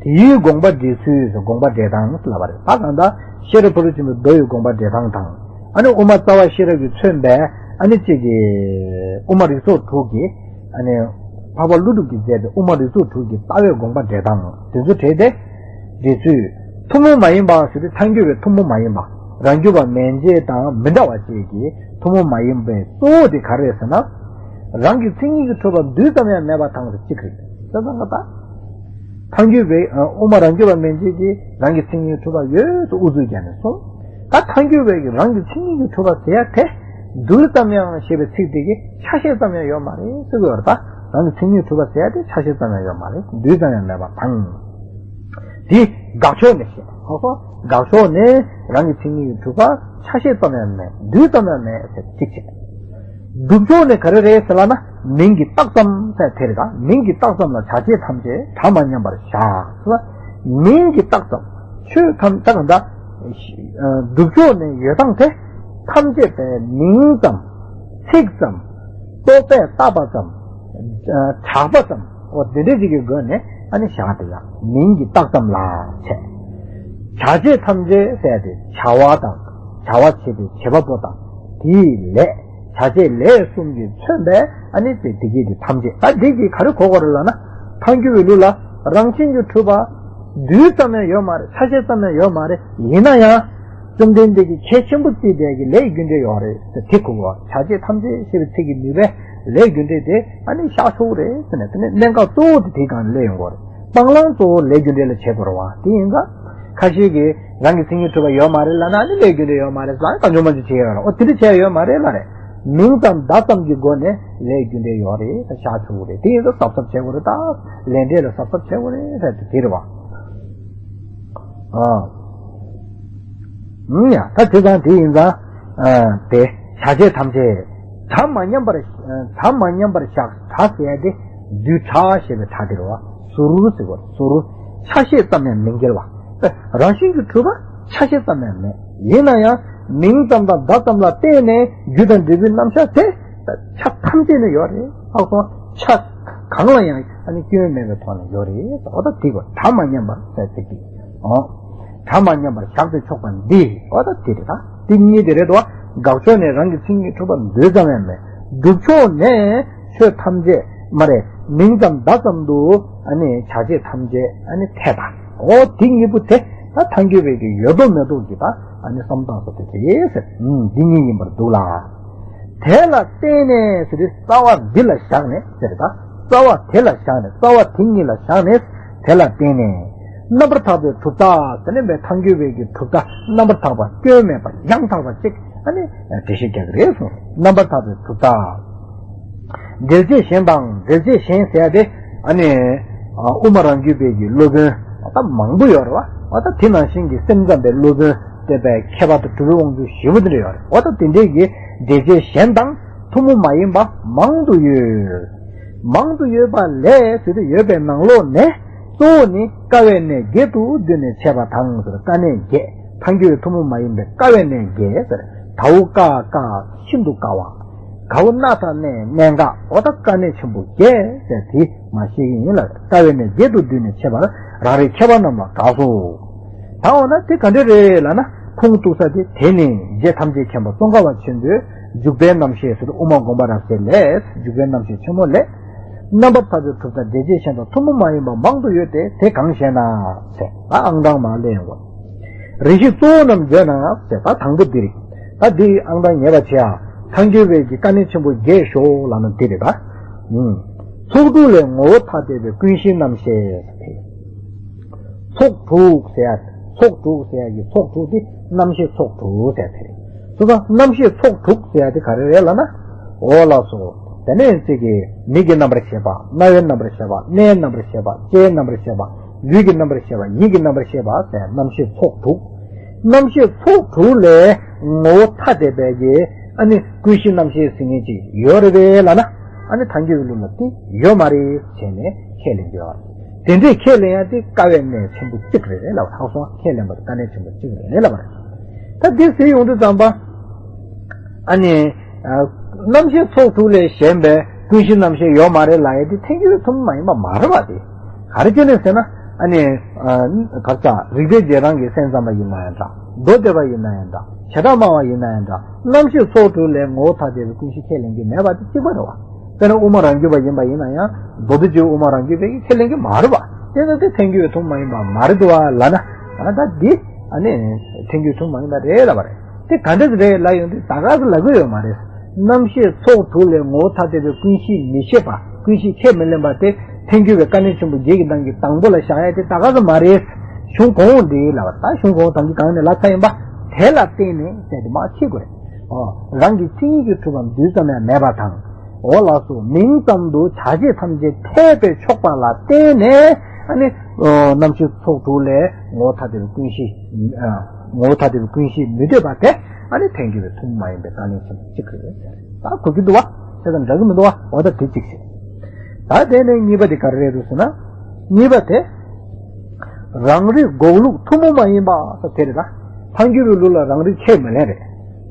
དེའི་དགོངས་པ་འགྲེལ་ཚུལ་དགོངས་པ་འགྲེལ་སྟངས་ལབ་པ་རེད། ད་གང་ལྟར་ཤེས་རབ་ཕ་རོལ་ཕྱིན་པའི་མདོ་ཡི་དགོངས་པ་འགྲེལ་སྟངས་དང་། ཨ་ནི་དབུ་མ་རྩ་བ་ཤེས་རབ་ཀྱིས་མཚོན་པའི་ཨ་ནི་གཅིག་གི་དབུ་མ་རིགས་ཚོགས་དྲུག་གི་ཨ་ནི་འཕགས་པ་ཀླུ་སྒྲུབ་ཀྱིས་མཛད་པའི་དབུ་མ་རིགས་ཚོགས་དྲུག་གི་ལྟ་བའི་དགོངས་པ་འགྲེལ་སྟངས་དེ་ཚོ་བྲིས་ཏེ། འགྲེལ་ཚུལ། ཐུན་མོང་མ་ཡིན་པ་ཟེར་དུས་ཐལ་འགྱུར་བའི་ཐུན་མོང་མ་ཡིན་པ། རང་རྒྱུད་པ་མན་ཆད་དང་མི་འདྲ་བ་བཅས་ཀྱི་ཐུན་མོང་མ་ཡིན་པའི་གཙོ་བོ་དེ་ག་རེ་རེད་ཟེར་ན། རང་གི་མཚན་ཉིད་ཀྱིས་གྲུབ་པ་རྡུལ་ཙམ་ཡང་མེད་པ་དང་ཟེར་གཅིག་རེད། བྱས་ཙང་ང་ད། ཐལ་འགྱུར་བའི་དབུ་མ་རང་རྒྱུད་པ་མན་ཆད་ཀྱིས་རང་གི་མཚན་ཉིད་ཀྱིས་གྲུབ་པ་ཡོད་དུ་ཨུ་ཚུགས་བརྒྱབ་ནས་སོང་། ད་ཐལ་འགྱུར་བའི་གི་རང་གི་མཚན་ཉིད་ཀྱིས་གྲུབ་པ་ཟེར་ཡ་དེ། རྡུལ་ཙམ་ཡང་ཞེས་པའི་ཚིག་དེ་གི་ཆ་ཤས་ཙམ་ཡང་ཡོད་མ་རེད་ཟེར་གི་ཡོད་རེད་ད། རང་གི་མཚན་ཉིད་གྲུབ་པ་ཟེར་ཡ་དེ་ཆ་ཤས་ཙམ་ཡང་ཡོད་མ་རེད། རྡུལ་ཙམ་ཡང་མེད་པ་དང་། དེ་དགག་ཕྱོགས་ནས་བཤད། ཧོ་ཧོ། དགག་ཕྱོགས་ནས་རང་གི་མཚན་ཉིད་ཀྱིས་གྲུབ་པ་ཆ་ཤས་ཙམ་ཡང་མེད། རྡུལ་ཙམ་ཡང་མེད་ཟེར་གཅིག་བྱས། སྒྲུབ་ཕྱོགས་ནས་ག་རེ་རེད་ཟེར་ལབ་ན། མིང་གིས་བཏགས་ཙམ་ཟེར་དེ་རེད་ད། མིང་གིས་བཏགས་ཙམ་ལ་བྱ་བྱེད་ཐམས་ཅད་གྲངས་མ་མཉམ་པར་བཞག་ཟེར་བ། མིང་གིས་བཏགས་ཙམ། ཆོས་ཐམས་ད་གང་ལྟར། སྒྲུབ་ཕྱོགས་ནས་ཡོད་སྟངས་དེ། ཐམས་ཅད་པའི་མིང་ཙམ། ཚིག་ཙམ། རྟོག་པས་བཏགས་པ་ཙམ། གྲགས་པ་ཙམ། འོ་དེ་འདྲ་ཅིག་གི་སྒོ་ནས་ཨ་ནི་བཞག་དེ་ཡང་མིང་གིས་བཏགས་ཙམ་ལ་བྱས། བྱ་བྱེད་ཐམས་ཅད་ཟེར་ཏེ་བྱ་བ་དང་། བྱ་བ་བྱེད་པའི་བྱེད་པ་པོ་དང་། དེའི་ལས། བྱ་བྱེད་ལས་གསུམ་གྱིས་མཚོན་པའི་ཨ་ནི་དེ་དེ་གྱད་དེ་ཐམས་ཅད། ད་འདི་གིས་ག་རེ་གོ་དགོས་རེད་ལབ་ན། ཐལ་འགྱུར་བའི་ལུགས་ལ་རང་བཞིན་གྱིས་གྲུབ་པ་རྡུལ་ཙམ་ཡང་ཡོད་མ་རེད། ཆ་ཤས་ཙམ་ཡང་ཡོད་མ་རེད། ཡིན་ན་ཡང་། བཅོམ་ལྡན་འདས་ཀྱིས་གལ་ཆེན་པོ་བརྩིས་པའི་གི་ལས་རྒྱུ་འབྲས་ཡོད་རེད་ཟེར་དེ་གོ་དགོས། བྱ་བྱེད་ཐམས་ཅད་ཞེས་པའི་ཚིག་གི་ནུས་པས་ལས་རྒྱུ་འབྲས་དེ་ཨ་ནི་བཞག་ཆོག་གི་རེད་ཟེར་ནས། དེ་ནས་གནད་འགག་གཙོ་བོ་དེ་དེའི་སྒང་ནས་སླེབས་ཡོང་གི་རེད། སྤང་བླང་གཙོ་བོ་ལས་རྒྱུ་འབྲས་ལ་བྱེད་དགོས་རེད་བ། དེ་ཡིན་ཙང་། ཁ་ཤས་ཀྱིས་རང་གི་མཚན་ཉིད་གྲུབ་པ་ཡོད་མ་རེད་ལབ་ན་ཨ་ནི་ལས་རྒྱུ་འབྲས་ཡོད་མ་རེད་ཟེར་ལབ་ན་གང་བྱུང་མང་བྱུང་བྱེད་ཡོད་རེད། ཨོ་དེ་འདྲ་བྱས་ཡོད་མ་རེད་ལབ་རེད། མིང་ཙམ་བརྡ་ཙམ་གྱི་སྒོ་ནས་ལས་རྒྱུ་འབྲས་ཡོད་རེད་ཟེར་བཞག་ཆོག་གི་རེད། དེ་ཡིན་ཙང་གཟབ་གཟབ་བྱེད་དགོས་རེད། ད་ལས་འབྲས་ལ་གཟབ་གཟབ་བྱེད་དགོས་རེད་ཟེར་དེ་དེ་རེད་བ། ཨ། ཡ། ད་དེ་ཙང་དེ་ཡིན་ཙང་། ཨ། དེ་བྱ་བྱེད་ཐམས་ཅད་གྲངས་མ་མཉམ་པར། གྲངས་མ་མཉམ་པར་བཞག་གྲངས་ཟེར་ཡ་དེ་རྡུལ་ཕྲ་ཞེས་པའི་ཕྲ་དེ་རེད་བ། ཟུར་ཟེར་བ་ཟུར། ཆ་ཤས་ཙམ་ཡང་མི་འགལ་བ། རང་བཞིན་གྱིས་གྲུབ་པ་ཆ་ཤས་ཙམ་ཡང་མེད། ཡིན་ན་ཡང་མིང་ཙམ་དང་བརྡ་ཙམ་ལ་བརྟེན་ནས་རྒྱུ་དང་འབྲས་བུའི་རྣམ་གཞག་དེ་ཆ་ཐམས་ཅད་ནས་ཡོད་རེད། ལྷག་སོང་ཆ་གང་ལ་ཡང་ཨ་ནི་སྐྱོན་མེད་པའི་ཐོག་ནས་ཡོད་རེད། འོ་ད་དེ་གོ་གྲངས་མ་མཉམ་པ་ཟེར་ཚིག་དེ། ཨོ། གྲངས་མ་མཉམ་པར་བཞག་པས་ཆོག་པ་འདི། འོ་ད་དེ་རེད་ད། དེ་གཉིས་དེ་རེད་དོ། དགག་ཕྱོགས་ནས་རང་གི་མཚན་ཉིད་གྲུབ་པ་རྡུལ་ཙམ་ཡང་མེད། སྒྲུབ་ཕྱོགས་ནས་ཆོས་ཐམས་ཅད་མ་རེད། མིང་ཙམ་བརྡ་ཙམ་དུ་ཨ་ནི་བྱ་བྱེད་ཐམས་ཅད་ཨ་ནི་འཐད་པ། འོ་དེ་གཉིས་པོ་དེ་ད་ཐལ་འགྱུར་བའི་གི་ཡོད་མདོག་མེད་མདོག་གི་ད་ཨ་ནི་བསམ་སྟངས་སུ་དེ་རེད་ཟེར། ཨུམ། འདི་གཉིས་ཡིན་པར་འདུག་ལ། དེ་ལ་བརྟེན་ནས་ཟེར་དུས་རྩ་བ་འདི་ལ་བཞག་ནས་ཟེར་ད། རྩ་བ་དེ་ལ་བཞག་ནས། རྩ་བ་དེ་གཉིས་ལ་བཞག་ནས། དེ་ལ་བརྟེན་ནས་རྣམ་པར་དག་པའི་གྲུབ་མཐའ་ཟེར་ནས་པའི་ཐལ་འགྱུར་བའི་གི་གྲུབ་མཐའ་རྣམ་པར་དག་པ་སྐྱོན་མེད་པ་ཡང་དག་པ་ཅིག་ཨ་ནི་འགྲེལ་བཤད་རྒྱག་གི་རེད་གསུངས། རྣམ་པར་དག་པའི་གྲུབ་མཐའ། འགྲེལ་བྱེད་གཞན་དང་འགྲེལ་བྱེད་གཞན་ཟེར་ཡ་དེ་ཨ་ནི་དབུ་མ་རང་རྒྱུད་པའི་གི་སློབ་དཔོན་ད་མང་པོ་ཡོད་རེད་བ། ད་དེ་ནང་བཞིན་གྱི་སེམས་ཙམ་པའི་སློབ་དཔོན་བསྟན་པའི་མཁས་པ་དང་གྲུབ་པའི་དབང་ཕྱུག་ཞེ་པོ་དེ་འདྲ་ཡོད་རེད་བ། ད་དེ་འདྲའི་གི་འགྲེལ་བྱེད་གཞན་དང་ཐུན་མོང་མ་ཡིན་པ་མང་དུ་ཡོད། མང་དུ་ཡོད་པ་ལས་ཟེར་དུས་ཡོད་པའི་ནང་ལོགས་ནས་གཙོ་བོ་ནི་དཀའ་བའི་གནས་བརྒྱད་དུ་བསྡུས་ནས་འཆད་པ་དང་ཟེར། དཀའ་གནད་བརྒྱད། ཐལ་འགྱུར་བའི་ཐུན་མོང་མ་ཡིན་པའི་དཀའ་བའི་གནད་བརྒྱད་ཟེར། དའུ་དཀའ་དཀའ་ཤིན་ཏུ་དཀའ་བ། གའུ་གནད་དང་གནད་གནད་འགག་འོ་ད་དཀའ་གནད་ཆེན་པོ་བརྒྱད་ཟེར་དེ་མ་བཤད་ཀྱི་ཡིན་ལ། དཀའ་བའི་གནས་བརྒྱད་དུ་བསྡུས་ནས་འཆད་པར་རང་རེའི་མཁས་པ་རྣམས་ལ་དགགས་སོ། ད་འོ་ན་དེ་ག་འདྲ་རེད་ལབ་ན། ཁུངས་གཏུགས་ས་དེ་དེ་ནི་རྗེ་ཐམས་ཅད་མཁྱེན་པ་ཙོང་ཁ་པ་ཆེན་པོའི་འཇུག་པའི་རྣམ་བཤད་ཟེར། དབུ་མ་དགོངས་པ་རབ་གསལ་ལས། འཇུག་པའི་རྣམ་བཤད་ཆེན་མོ་ལས། རྣམ་པར་ཐར་པའི་གྲུབ་མཐའ་འགྲེལ་བྱེད་གཞན་དང་ཐུན་མོང་མ་ཡིན་པ་མང་དུ་ཡོད་དེ། དེ་གང་ཞེ་ན་ཟེར། ད་ཨང་གྲངས་མར་ལེན་ཡོང་གོ། རེ་ཞིག་གཙོ་བོ་རྣམས་བརྗོད་ན་ཟེར། ད་དང་པོ་འདི་རེད། ད་འདི་ཨང་གྲངས་ངེས་པ་བྱེད་ཨ། ཐལ་འགྱུར་བའི་གི་དཀའ་གནད་ཆེན་པོ་བརྒྱད་ཤོག་ལབ་ན་འདི་རེད་ད། ཨུམ། ཚོགས་དྲུག་ལས་ངོ་བོ་ཐ་དད་པའི་ཀུན་གཞིའི་རྣམ་ཤེས། ཚོགས་དྲུག་ཟེར་ཡ། ཚོགས་དྲུག་ཟེར་ཡ་གི་ཚོགས་དྲུག་དེ་རྣམ་ཤེས་ཚོགས་དྲུག་ཟེར་དེ་རེད། སོ་སོ་རྣམ་ཤེས་ཚོགས་དྲུག་ཟེར་ཡ་དེ་ག་རེ་རེད་ལབ་ན། འོ་ལགས་སོ། དེ་ནས་ཅིག་གི་མིག་གི་རྣམ་པར་ཤེས་པ། རྣ་བའི་རྣམ་པར་ཤེས་པ། སྣའི་རྣམ་པར་ཤེས་པ། ལྕེའི་རྣམ་པར་ཤེས་པ། ལུས་ཀྱི་རྣམ་པར་ཤེས་པ། ཡིད་ཀྱི་རྣམ་པར་ཤེས་པ་ཟེར་རྣམ་ཤེས་ཚོགས་དྲུག་རྣམ་ཤེས་ཚོགས་དྲུག་ལས་ངོ་བོ་ཐ་དད་པའི་གི་ཨ་ནི་ཀུན་གཞི་རྣམ་ཤེས་ཟེར་མཁན་ཅིག་ཡོད་རེད་པས་ལབ་ན། ཨ་ནི་ཐལ་འགྱུར་བའི་ལུགས་ལ་དེ་ཡོད་མ་རེད་བྱས་ནས་ཁས་ལེན་རྒྱུ་ཡོད་རེད། དེ་འདྲའི་ཁས་ལེན་ཡ་དེ་དཀའ་བའི་གནས་ཆེན་པོ་གཅིག་རེད་ལབ་པ། ཧ་གོ་སོང་། ཁས་ལེན་པ་དེ་དཀའ་གནད་ཆེན་པོ་གཅིག་རེད་ལབ་པ་རེད། ད་འདི་ཟེར་ཡོང་དུས་ཙམ་པ། ཨ་ནི། ཨ། རྣམ་ཤེས་ཚོགས་དྲུག་ལས་གཞན་པའི་ཀུན་གཞི་རྣམ་ཤེས་ཡོད་མ་རེད་ལབ་ཡ་དེ་ཐལ་འགྱུར་བའི་ཐུན་མོང་མ་ཡིན་པ་མ་རེད་པ་དེ། ག་རེ་བྱས་ནས་ཟེར་ན། ཨ་ནི། ཨ། ག་རེ་ཟ། རིགས་པའི་རྗེས་འབྲང་གི་སེམས་ཙམ་པ་ཡིན་ན་ཡང་འདྲ། མདོ་སྡེ་པ་ཡིན་ན་ཡང་འདྲ། བྱེ་བྲག་སྨྲ་བ་ཡིན་ན་ཡང་འདྲ། རྣམ་ཤེས་ཚོགས་དྲུག་ལས་ངོ་བོ་ཐ་དད་པའི་ཀུན་གཞི་ཁས་ལེན་གྱི་མེད་པ་དེ་གཅིག་པ་རེད་པ། དཔེར་ན་དབུ་མ་རང་རྒྱུད་པ་ཡིན་པ་ཡིན་ན་ཡང་མདོ་སྡེ་རྒྱུད་དབུ་མ་རང་རྒྱུད་པས་ཁས་ལེན་གྱི་མ་རེད་པ། དེ་ཚོ་དེ་ཐལ་འགྱུར་བའི་ཐུན་མོང་མ་ཡིན་པ་མ་རེད་འདུག་པ་ལབ་ན། ཨ། ད་འདི་ཨ་ནི་ཐལ་འགྱུར་ཐུན་མོང་མ་ཡིན་པ་རེད་ལབ་པ་རེད། དེ་ག་འདྲ་རེད་ལབ་ཡོང་དུས་ད་ག་ཟེ་ལབ་གི་ཡོད་མ་རེད། རྣམ་ཤེས་ཚོགས་དྲུག་ལས་ངོ་བོ་ཐ་དད་པའི་ཀུན་གཞི་མི་ཤེས་པ། ཀུན་གཞི་ཁས་མི་ལེན་པ་དེ་ཐལ་འགྱུར་བའི་དཀའ་གནད་ཆེན་པོ་བརྒྱད་ཀྱི་ནང་གི་དང་པོ་ལ་བཞག་ཡ་དེ་ད་ག་ཟེ་མ་རེད། གཞུང་གོང་འོག་འདི་ལབ་པ། ད་གཞུང་གོང་འོག་དང་གི་གང་ནས་ལབ་ཚར་ཡིན་པ། དེ་ལ་བརྟེན་ནས་ཟེར་དེ་མར་ཕྱེ་དགོས་རེད། ཨོ། རང་གི་མཚན་ཉིད་ཀྱིས་གྲུབ་པ་རྡུལ་ཙམ་ཡང་མེད་པ་དང་། འོ་ལགས་སོ། མིང་ཙམ་དུ་བྱ་བྱེད་ཐམས་ཅད་འཐད་པས་ཆོག་པ་ལ་བརྟེན་ནས། ཨ་ནི། ཨོ། རྣམ་ཤེས་ཚོགས་དྲུག་ལས་ངོ་བོ་ཐ་དད་པའི་ཀུན་གཞི། ཨ། ངོ་བོ་ཐ་དད་པའི་ཀུན་གཞི་མི་འདོད་པ་དེ། ཨ་ནི་ཐལ་འགྱུར་བའི་ཐུན་མོང་མ་ཡིན་པའི་དཀའ་གནད་ཆེན་པོ་གཅིག་རེད། ད་གོ་གི་འདུག་པ། དེ་དང་འདྲ་གི་མི་འདུག་པ། འོ་ད་དེ་གཅིག་བྱས། ད་དེ་ནས་གཉིས་པ་དེ་ག་རེ་རེད་འདུག་ཟེར་ན། གཉིས་པ་དེ། རང་རིག་འགོག་ལུགས་ཐུན་མོང་མ་ཡིན་པ་ཟེར་དེ་རེད་ད། ཐལ་འགྱུར་བའི་ལུགས་ལ་རང་རིག་ཁས་མི་ལེན་རེད།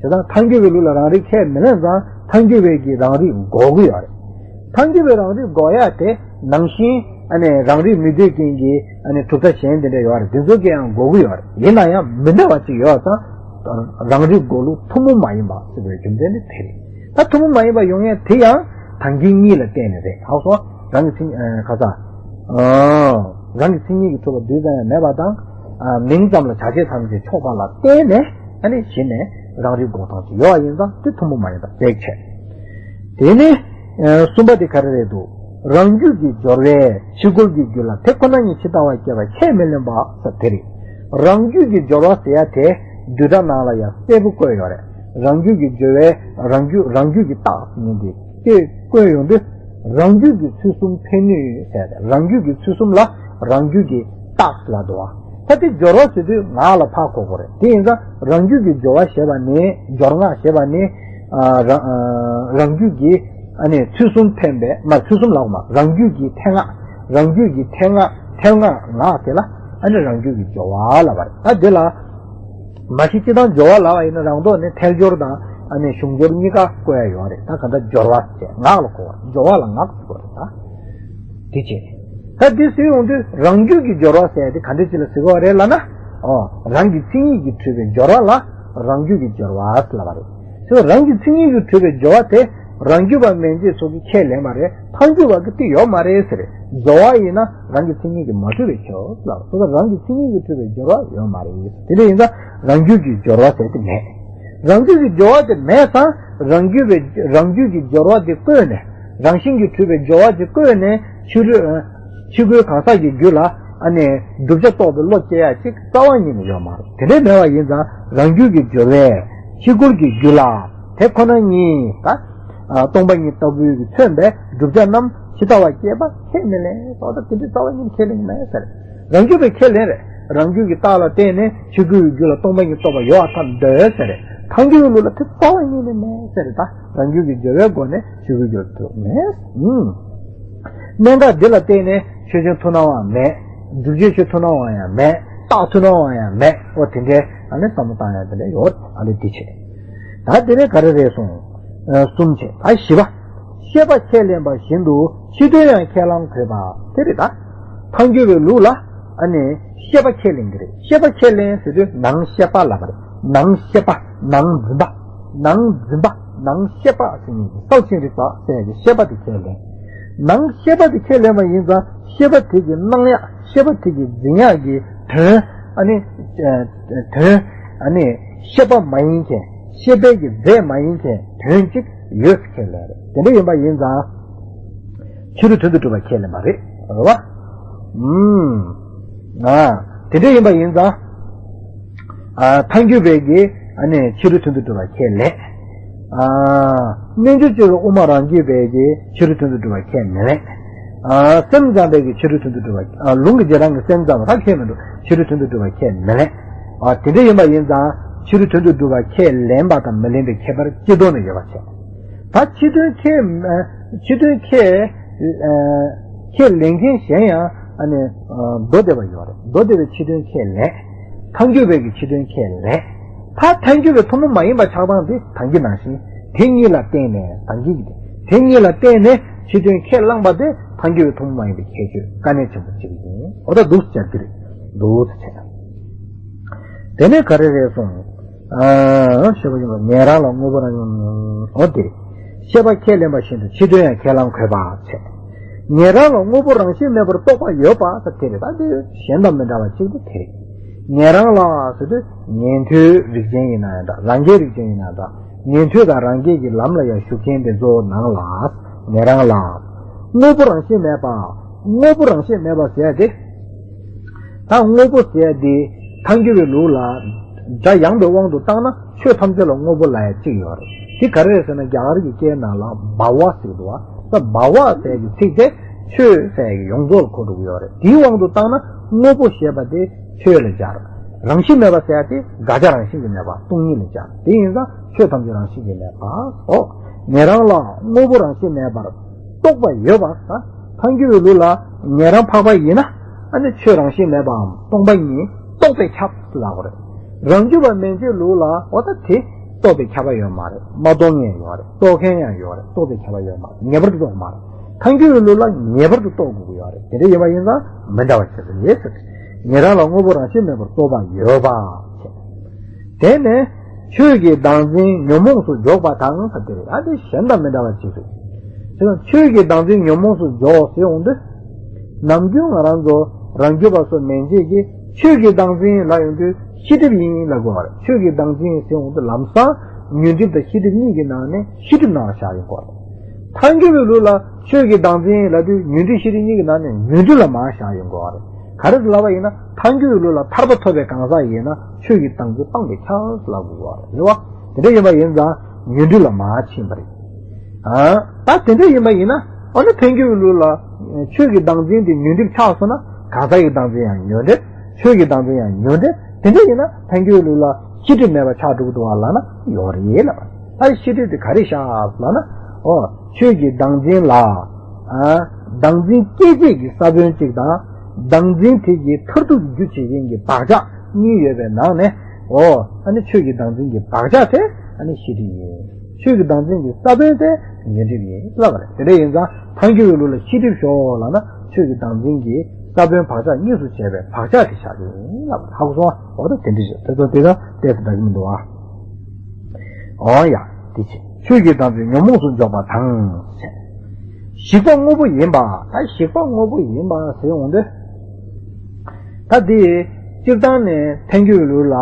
དེ་དང་ཐལ་འགྱུར་བའི་ལུགས་ལ་རང་རིག་ཁས་མི་ལེན་ཙང་ཐལ་འགྱུར་བའི་གི་རང་རིག་འགོག་གི་ཡོད་རེད། ཐལ་འགྱུར་བའི་རང་རིག་འགོག་ཡ་དེ་ནང་བཞིན་ཨ་ནི་རང་རིག་མི་འདོད་མཁན་གྱི་ཨ་ནི་གྲུབ་མཐའ་གཞན་དེ་འདྲ་ཡོད་རེད། དེ་ཚོ་གིས་ཡང་འགོག་གི་ཡོད་རེད། ཡིན་ན་ཡང་མི་འདྲ་བ་ཅིག་ཡོད་ཙང་། རང་རིག་འགོག་ལུགས་ཐུན་མོང་མ་ཡིན་པ་ཟེར་བའི་རྒྱུ་མཚན་ནི་དེ་རེད། ད་ཐུན་མོང་མ་ཡིན་པ་ཡོང་ཡ་དེ་ཡང་ད་གིན་གཉིས་ལ་བརྟེན་ནས་རེད། ཧ་གོ་སོང་། རང་གི་མཚན་ཉིད། ཨ། ག་རེ་ཟ། ཨ། རང་གི་མཚན་ཉིད་ཀྱིས་གྲུབ་པ་རྡུལ་ཙམ་ཡང་མེད་པ་དང་། ཨ། མིང་ཙམ་ལ་བྱ་བྱེད་ཐམས་ཅད་ཆོག་པ་ལ་བརྟེན་ནས། ཨ་ནི་གཞི་ནས་རང་རིག་འགོག་སྟངས་ཤིག་ཡོད་པ་ཡིན་ཙང་དེ་ཐུན་མོང་མ་ཡིན་པ་བརྩི་བྱས། དེ་ནས། ཨ། གསུམ་པ་དེ་ག་རེ་རེད་འདུག་རང་རྒྱུད་ཀྱི་སྦྱོར་བས་ཕྱི་རྒོལ་གྱི་རྒྱུད་ལ་དེ་ཁོ་ན་ཉིད་ཇི་ལྟ་བར་སྐྱེ་བ་ཁས་མི་ལེན་པ་ཟེར་དེ་རེད། རང་རྒྱུད་ཀྱི་སྦྱོར་བ་ཟེར་ཡ་དེ་བསྡུས་གྲྭ་ནང་ལ་ཡང་གསལ་པོ་བཀོད་ཡོད་རེད། རང་རྒྱུད་ཀྱི་སྦྱོར་བས་རང་རྒྱུད། རང་རྒྱུད་ཀྱི་རྟགས་ཟེར་མཁན་དེ་སྐད་བཀོད་ཡོང་དུས། རང་རྒྱུད་ཀྱི་ཚུལ་གསུམ་ཕན་ནུས་ཟེར་ཏེ། རང་རྒྱུད་ཀྱི་ཚུལ་གསུམ་ལ་རང་རྒྱུད་ཀྱི་རྟགས་ལབ་འདུག་པ། ད་དེ་སྦྱོར་བ་ཟེར་དུས་ངག་ལ་ཕར་གོ་དགོས་རེད། དེ་ཡིན་ཙང་རང་རྒྱུད་ཀྱི་སྦྱོར་བ་ཞེས་པ་ནི། སྦྱོར་ངག་ཞེས་པ་ནི། ཨ། རང་། ཨ། རང་རྒྱུད་ཀྱི། ཨ་ནི་ཚུལ་གསུམ་ཕན་པའི། མ། ཚུལ་གསུམ་ལབ་དགོས་མ། རང་རྒྱུད་ཀྱི་ཐལ་ངག་རང་རྒྱུད་ཀྱི་ཐལ་ངག་ཐལ་ངག་ངག་དེ་ལ་ཨ་ནི་རང་རྒྱུད་ཀྱི་སྦྱོར་བ་ལབ་པ་རེད། ད་དེ་ལ། མ་གཞི་སྤྱིར་བཏང་སྦྱོར་བ་ལབ་པ་ཡིན་ན་རང་ལྡོག་ནས་ཐལ་སྦྱོར་དང་ཨ་ནི་གཞུང་སྦྱོར་གཉིས་ཀ་བཀོད་ཡ་ཡོད་རེད། ད་ག་འདྲ་སྦྱོར་བ་ཟེར་ངག་ལ་གོ་བ། སྦྱོར་བ་ལ་ངག་ཟེར་དགོས་རེད་ད། དེ་བྱས། ད་འདི་ཟེར་ཡོང་དུས་རང་རྒྱུད་ཀྱི་སྦྱོར་བ་ཟེར་ཡ་དེ་ག་འདྲ་ཅིག་ལ་ཟེར་དགོས་པ་རེད་ལབ་ན། ཨོ། རང་གི་མཚན་ཉིད་ཀྱིས་གྲུབ་པའི་སྦྱོར་བ་ལ་རང་རྒྱུད་ཀྱི་སྦྱོར་བ་ཟེར་ལབ་པ་རེད། དེ་རང་གི་མཚན་ཉིད་ཀྱིས་གྲུབ་པའི་སྦྱོར་བ་དེ་རང་རྒྱུད་པ་མན་ཆད་སོགས་ཀྱིས་ཁས་ལེན་པ་རེད། ཐལ་འགྱུར་བ་གིས་དེ་ཡོད་མ་རེད་ཟེར། སྦྱོར་བ་ཡིན་ན་རང་གི་མཚན་ཉིད་ཀྱིས་མ་གྲུབ་པའི་ཕྱིར་ལབ། སོ་སོ་རང་གི་མཚན་ཉིད་ཀྱིས་གྲུབ་པའི་སྦྱོར་བ་ཡོད་མ་རེད། དེ་འདྲ་ཡིན་ཙང་རང་རྒྱུད་ཀྱི་སྦྱོར་བ་ཟེར་དེ་མེད། རང་རྒྱུད་ཀྱི་སྦྱོར་བ་དེ་མེད་ཙང་རང་རྒྱུད་པའི། རང་རྒྱུད་ཀྱི་སྦྱོར་བ་དེ་བཀོད་ནས། རང་བཞིན་གྱིས་གྲུབ་པའི་སྦྱོར་བ་དེ་བཀོད་ནས་ཕྱི་རོལ། ཕྱི་རྒོལ་གང་ཟག་གི་རྒྱུད་ལ། ཨ་ནི་བསྒྲུབ་བྱ་རྟོགས་པའི་བློ་སྐྱེ་ཡ་ཅིག་རྩ་བ་ཉིད་ནས་ཡོད་མ་རེད། དེ་འདྲའི་མེད་པ་ཡིན་ཙང་རང་རྒྱུད་ཀྱི་སྦྱོར་བས་ཕྱི་རྒོལ་གྱི་རྒྱུད་ལ་དེ་ཁོ་ན་ཉིད་ད་སྟོང་པ་ཉིད་ལྟ་བུའི་གི་མཚོན་པའི་བསྒྲུབ་བྱ་རྣམས་ཇི་ལྟ་བ་སྐྱེས་པ་ཁས་མི་ལེན། ཨོ་ད་དེ་འདྲའི་རྩ་བ་ཉིད་ནས་ཁས་ལེན་གྱི་མེད་ཟེར། རང་རྒྱུད་པས་ཁས་ལེན་རེད། རང་རྒྱུད་ཀྱི་རྟགས་ལ་བརྟེན་ནས་ཕྱི་རྒོལ་གྱི་རྒྱུད་ལ་སྟོང་པ་ཉིད་རྟོགས་པ་ཡོད་པ་ཐལ་འདོད་ཟེར་རེད། ཐལ་འགྱུར་བའི་ལུགས་ལ་དེ་རྩ་བ་ཉིད་ནས་མེད་ཟེར་རེད། ད་རང་རྒྱུད་ཀྱི་སྦྱོར་བའི་སྒོ་ནས་ཕྱི་རྒོལ་གྱི་རྒྱུད་ལ་མེད། ཨུམ། གནད་འགག་འདི་ལ་བརྟེན་ནས་ཆོས་ཅན་མཐུན་སྣང་བ་མེད། སྒྲུབ་བྱེད་ཆོས་མཐུན་སྣང་བ་ཡང་མེད། རྟགས་མཐུན་སྣང་བ་ཡང་མེད། ཨོ་དེ་འདྲའི་ཨ་ནི་བསམ་བློ་བཏང་ཡ་དེ་འདྲ་ཡོད། ཨ་ལས་འདི་བྱེད། ད་དེ་ནས་ག་རེ་རེད་གསུངས། ཨ་གསུམ་བྱེད། ད་བཞི་པ། ཤེས་པ་ཁས་ལེན་པ་བཞིན་དུ་ཕྱི་དོན་ཡང་ཁས་བླང་དགོས་པ་དེ་རེད་ད། ཐལ་འགྱུར་བའི་ལུགས་ལ་ཨ་ནི་ཤེས་པ་ཁས་ལེན་གྱི་རེད། ཤེས་པ་ཁས་ལེན་ཟེར་དུས་ནང་ཤེས་པ་ལབ་པ་རེད། ནང་ཤེས་པ། ནང་འཛིན་པ། ནང་འཛིན་པ། ནང་ཤེས་པ་ཟེར་ནས་གསལ་ཞིང་རིག་པ་ཟེར་ཡ་གི་ཤེས་པ་དེ་ཁས་ལེན། ནང་ཤེས་པ་དེ་ཁས་ལེན་པ་ཡིན་ཙང་ཤེས་པ་དེ་གི་སྣང་ཡ། ཤེས་པ་དེ་གི་འཛིན་ཡ་གི་དོན་ཨ་ནི་དོན་ཨ་ནི་ཤེས་པ་མ་ཡིན་མཁན། ཤེས་པའི་གི་རྫས་མ་ཡིན་མཁན་དོན་གཅིག་ཡོད་ཁས་ལེན་རེད། དེ་འདྲ་ཡིན་པ་ཡིན་ཙང་ཕྱི་རོལ་དོན་དུ་གྲུབ་པ་ཁས་ལེན་པ་རེད། རེད་བ། ཨུམ། ཨ། དེ་འདྲ་ཡིན་པ་ཡིན་ཙང་། ཨ། ཐལ་འགྱུར་བའི་གི་ཨ་ནི་ཕྱི་རོལ་དོན་དུ་གྲུབ་པ་ཁས་ལེན། ཨ། རྣལ་འབྱོར་སྤྱོད་པའི་དབུ་མ་རང་རྒྱུད་པའི་གི་ཕྱི་རོལ་དོན་དུ་གྲུབ་པ་ཁས་མི་ལེན། ཨ། སེམས་ཙམ་པའི་གི་ཕྱི་རོལ་དོན་དུ་གྲུབ་པ། ཨ། ལུང་གི་རྗེས་འབྲང་གི་སེམས་ཙམ་པ་ད་ཁས་མི་འགྲོ། ཕྱི་རོལ་དོན་དུ་གྲུབ་པ་ཁས་མི་ལེན། ཨ། དེ་འདྲ་ཡིན་པ་ཡིན་ཙང་ཕྱི་རོལ་དོན་དུ་གྲུབ་པ་ཁས་ལེན་པ་དང་མི་ལེན་པའི་ཁྱད་པར་སྤྱི་ལྡོག་ནས་ཡོད་པ་བྱས། ད་ཕྱི་དོན་ཁས། ཕྱི་དོན་ཁས། ཁས་ལེན་མཁན་གཞན་ཡང་ཨ་ནི་མདོ་སྡེ་པ་ཡོད་རེད། མདོ་སྡེ་པའི་ཕྱི་དོན་ཁས་ལེན། ཐལ་འགྱུར་བའི་གི་ཕྱི་དོན་ཁས་ལེན། ད་ཐལ་འགྱུར་བའི་ཐུན་མོང་མ་ཡིན་པ་ཆགས་སྡང་དེ་དང་གི་ནང་བཞིན་དེ་གཉིས་ལ་བརྟེན་ནས་དང་གི་གི་དེ་གཉིས་ལ་བརྟེན་ནས་ཕྱི་དོན་ཁས་བླངས་པ་དེ་ཐལ་འགྱུར་བའི་ཐུན་མོང་མ་ཡིན་པའི་ཁྱད་ཆོས་དཀའ་གནད་ཆེན་པོ་གཅིག་ཡིན། འོ་ད་འདུག་སེ་བྱ་རྒྱུ་རེད། འདུག་སེ་བྱས། དེ་ནས་ག་རེ་རེད་གསུངས། ཨ། ཤེས་པ་ཡིན་པ་ཉན་རང་ལ་དངོས་པོ་རང་། འོ་དེ། ཤེས་པ་ཁས་ལེན་པ་བཞིན་དུ་ཕྱི་དོན་ཡང་ཁས་བླང་དགོས་པ་བྱས། ཉན་རང་ལ་དངོས་པོ་རང་བཞིན་མེད་པར་རྟོགས་པ་ཡོད་པ་ད་དེ་རེད། ད་དེ་གཞན་དང་མི་འདྲ་བ་གཅིག་ཏུ་དེ་རེད། ཉན་རང་ལ་ཟེར་དུས་ཉན་ཐོས་རིགས་ཅན་ཡིན་ན་ཡང་འདྲ། རང་རྒྱལ་རིགས་ཅན་ཡིན་ན་འདྲ། ཉན་ཐོས་དང་རང་རྒྱལ་གྱི་ལམ་ལ་ཡང་ཞུགས་མཁན་དེ་ཚོ་ནང་ལ་ཉན་རང་ལ་དངོས་པོ་རང་བཞིན་མེད་པ། དངོས་པོ་རང་བཞིན་མེད་པ་ཟེར་ཏེ། ད་དངོས་པོ་ཟེར་ཡ་དེ་ཐལ་འགྱུར་བའི་ལུགས་ལ་སྒྲ་ཡངས་པའི་དབང་དུ་བཏང་ན་ཆོས་ཐམས་ཅད་ལ་དངོས་པོ་ལབ་ཡ་གཅིག་ཡོད་རེད། དེ་ག་རེ་རེད་ཟེར་ན་རྒྱ་གར་གྱི་སྐད་ནང་ལ་བྷ་ཝ་ཟེར་གྱི་འདུག་བ། ད་བྷ་ཝ་ཟེར་གྱི་ཚིག་དེ་ཆོས་ཟེར་གྱི་ཡོངས་རྫོགས་ལ་གོ་འགྲོ་གི་ཡོད་རེད། དེའི་དབང་དུ་བཏང་ན་དངོས་པོ་ཞེས་པ་དེ་ཆོས་ལ་སྦྱར། རང་བཞིན་མེད་པ་ཟེར་ཡ་དེ་དགག་བྱ་རང་བཞིན་གྱིས་མེད་པ་སྟོང་ཉིད་ལ་སྦྱར། དེ་ཡིན་ཙང་ཆོས་ཐམས་ཅད་རང་བཞིན་གྱིས་མེད་པ་སོ། ཉན་རང་ལ་དངོས་པོ་རང་བཞིན་མེད་པར་རྟོགས་པ་ཡོད་པ། ད་ཐལ་འགྱུར་བའི་ལུགས་ལ་ཉན་རང་འཕགས་པ་ཡིན་ན་ཨ་ནི་ཆོས་རང་བཞིན་མེད་པའམ་སྟོང་པ་ཉིད་རྟོགས་པས་ཁྱབ་ལབ་དགོས་རེད། རང་རྒྱུད་པ་མན་ཆད་ལུགས་ལ་འོ་ད་དེ་རྟོགས་པས་ཁྱབ་པ་ཡོད་མ་རེད། མ་རྟོགས་མཁན་ཡང་ཡོད་རེད། རྟོགས་མཁན་ཡང་ཡོད་རེད། རྟོགས་པས་ཁྱབ་པ་ཡོད་མ་རེད། ངེས་པར་དུ་རྟོགས་མ་རེད། ཐལ་འགྱུར་བའི་ལུགས་ལ་ངེས་པར་དུ་རྟོགས་དགོས་ཀྱི་ཡོད་རེད། དེ་འདྲ་ཡིན་པ་ཡིན་ཙང་མི་འདྲ་བ་ཆགས་ཀྱི་རེད་ཟེར། ཉན་རང་ལ་དངོས་པོ་རང་བཞིན་མེད་པར་རྟོགས་པ་ཡོད་པ། དེ་ནས་ཆོས་ཀྱི་བདག་འཛིན་ཉོན་མོངས་སུ་འཇོག་པ་དང་ཟེར་དེ་རེད། ཨ་དེ་གཞན་དང་མི་འདྲ་བ་ཅིག་རེད། དེ་ན་ཆོས་ཀྱི་བདག་འཛིན་ཉོན་མོངས་སུ་འཇོག་ཟེར་འོང་དུས། ནམ་རྒྱུན་ང་རང་ཚོ་རང་རྒྱུད་པ་སོགས་མན་ཆད་ཀྱིས་ཆོས་ཀྱི་བདག་འཛིན་ལབ་ཡོང་དུས་ཤེས་སྒྲིབ་ཡིན་ལབ་དགོས་པ་རེད། ཆོས་ཀྱི་བདག་འཛིན་ཟེར་འོང་དུས་ལམ་སང་ཉོན་སྒྲིབ་དང་ཤེས་སྒྲིབ་གཉིས་ཀྱི་ནང་ནས་ཤེས་སྒྲིབ་ནང་བཞག་ཡོང་དགོས་པ་རེད། ཐལ་འགྱུར་བའི་ལུགས་ལ་ཆོས་ཀྱི་བདག་འཛིན་ལབ་དུས་ཉོན་སྒྲིབ་ཤེས་སྒྲིབ་གཉིས་ཀྱི་ནང་ནས་ཉོན་སྒྲིབ་ལ་མར་བཞག་ཡོང་དགོས་པ་རེད། ག་རེ་ལབ་པ་ཡིན་ན་ཐལ་འགྱུར་བའི་ལུགས་ལ་ཐར་པ་ཐོབ་པའི་གང་ཟག་ཡིན་ན་ཆོས་ཀྱི་བདག་འཛིན་སྤངས་པས་ཁྱབ་ལབ་དགོས་པ་རེད་བ། དེ་འདྲ་ཡིན་པ་ཡིན་ཙང་ཉོན་སྒྲིབ་ལ་མར་ཕྱིན་པ་རེད། ཨ། ད་དེ་འདྲ་ཡིན་པ་ཡིན་ན་ཨ་ནི་ཐལ་འགྱུར་བའི་ལུགས་ལ་ཆོས་ཀྱི་བདག་འཛིན་དེ་ཉོན་སྒྲིབ་ཆགས་སོང་ན་གང་ཟག་གི་བདག་འཛིན་ཡང་ཉོན་སྒྲིབ། ཆོས་ཀྱི་བདག་འཛིན་ཡང་ཉོན་སྒྲིབ། དེ་འདྲ་ཡིན་ན་ཐལ་འགྱུར་ལུགས་ལ་ཤེས་སྒྲིབ་མེད་པ་ཆགས་འགྲོ་གི་འདུག་བ་ལབ་ན་ཡོད་རེད་ལབ། ད་ཤེས་སྒྲིབ་དེ་ག་རེ་བཞག་ལབ་ན། ཨོ། ཆོས་ཀྱི་བདག་འཛིན་ལ། ཨ། བདག་འཛིན་སྐྱེད་བྱེད་ཀྱི་ས་བོན་གཅིག་དང་། བདག་འཛིན་དེ་གི་མཐར་ཐུག་རྒྱུ་བྱེད་མཁན་གྱི་བག་ཆགས་གཉིས་ཡོད་པའི་ནང་ནས། ཨོ། ཨ་ནི་ཆོས་ཀྱི་བདག་འཛིན་གྱི་བག་ཆགས་དེ་ཨ་ནི་ཤེས་སྒྲིབ་ཡིན། ཆོས་ཀྱི་བདག་འཛིན་གྱི་ས་བོན་དེ་ཉོན་སྒྲིབ་ཡིན་ལབ་པ་རེད། དེ་འདྲ་ཡིན་ཙང་ཐལ་འགྱུར་བའི་ལུགས་ལ་ཤེས་སྒྲིབ་ཞོག་ལབ་ན་ཆོས་ཀྱི་བདག་འཛིན་གྱི་ས་བོན་བག་ཆགས་གཉིས་སུ་བྱས་པའི་བག་ཆགས་དེ་བཞག་གི་ཡིན་ལབ་པ་རེད། ཧ་གོ་སོང་ཨ། འོ་ད་དེ་འདྲ་ཞིག་དེ་ཚོ་དེ་དང་ཏོག་ཙམ་འདྲ་གི་མི་འདུག་ཨ། འོ་ཡ། དེ་བྱས་ཆོས་ཀྱི་བདག་འཛིན་ཉོན་མོངས་སུ་འཇོག་པ་དང་། ཞིག་པ་དངོས་པོ་ཡིན་པ། ད་ཞིག་པ་དངོས་པོ་ཡིན་པ་ཟེར་འོང་དུས། ད་དེ་སྤྱིར་བཏང་ནས་ཐལ་འགྱུར་ལུགས་ལ་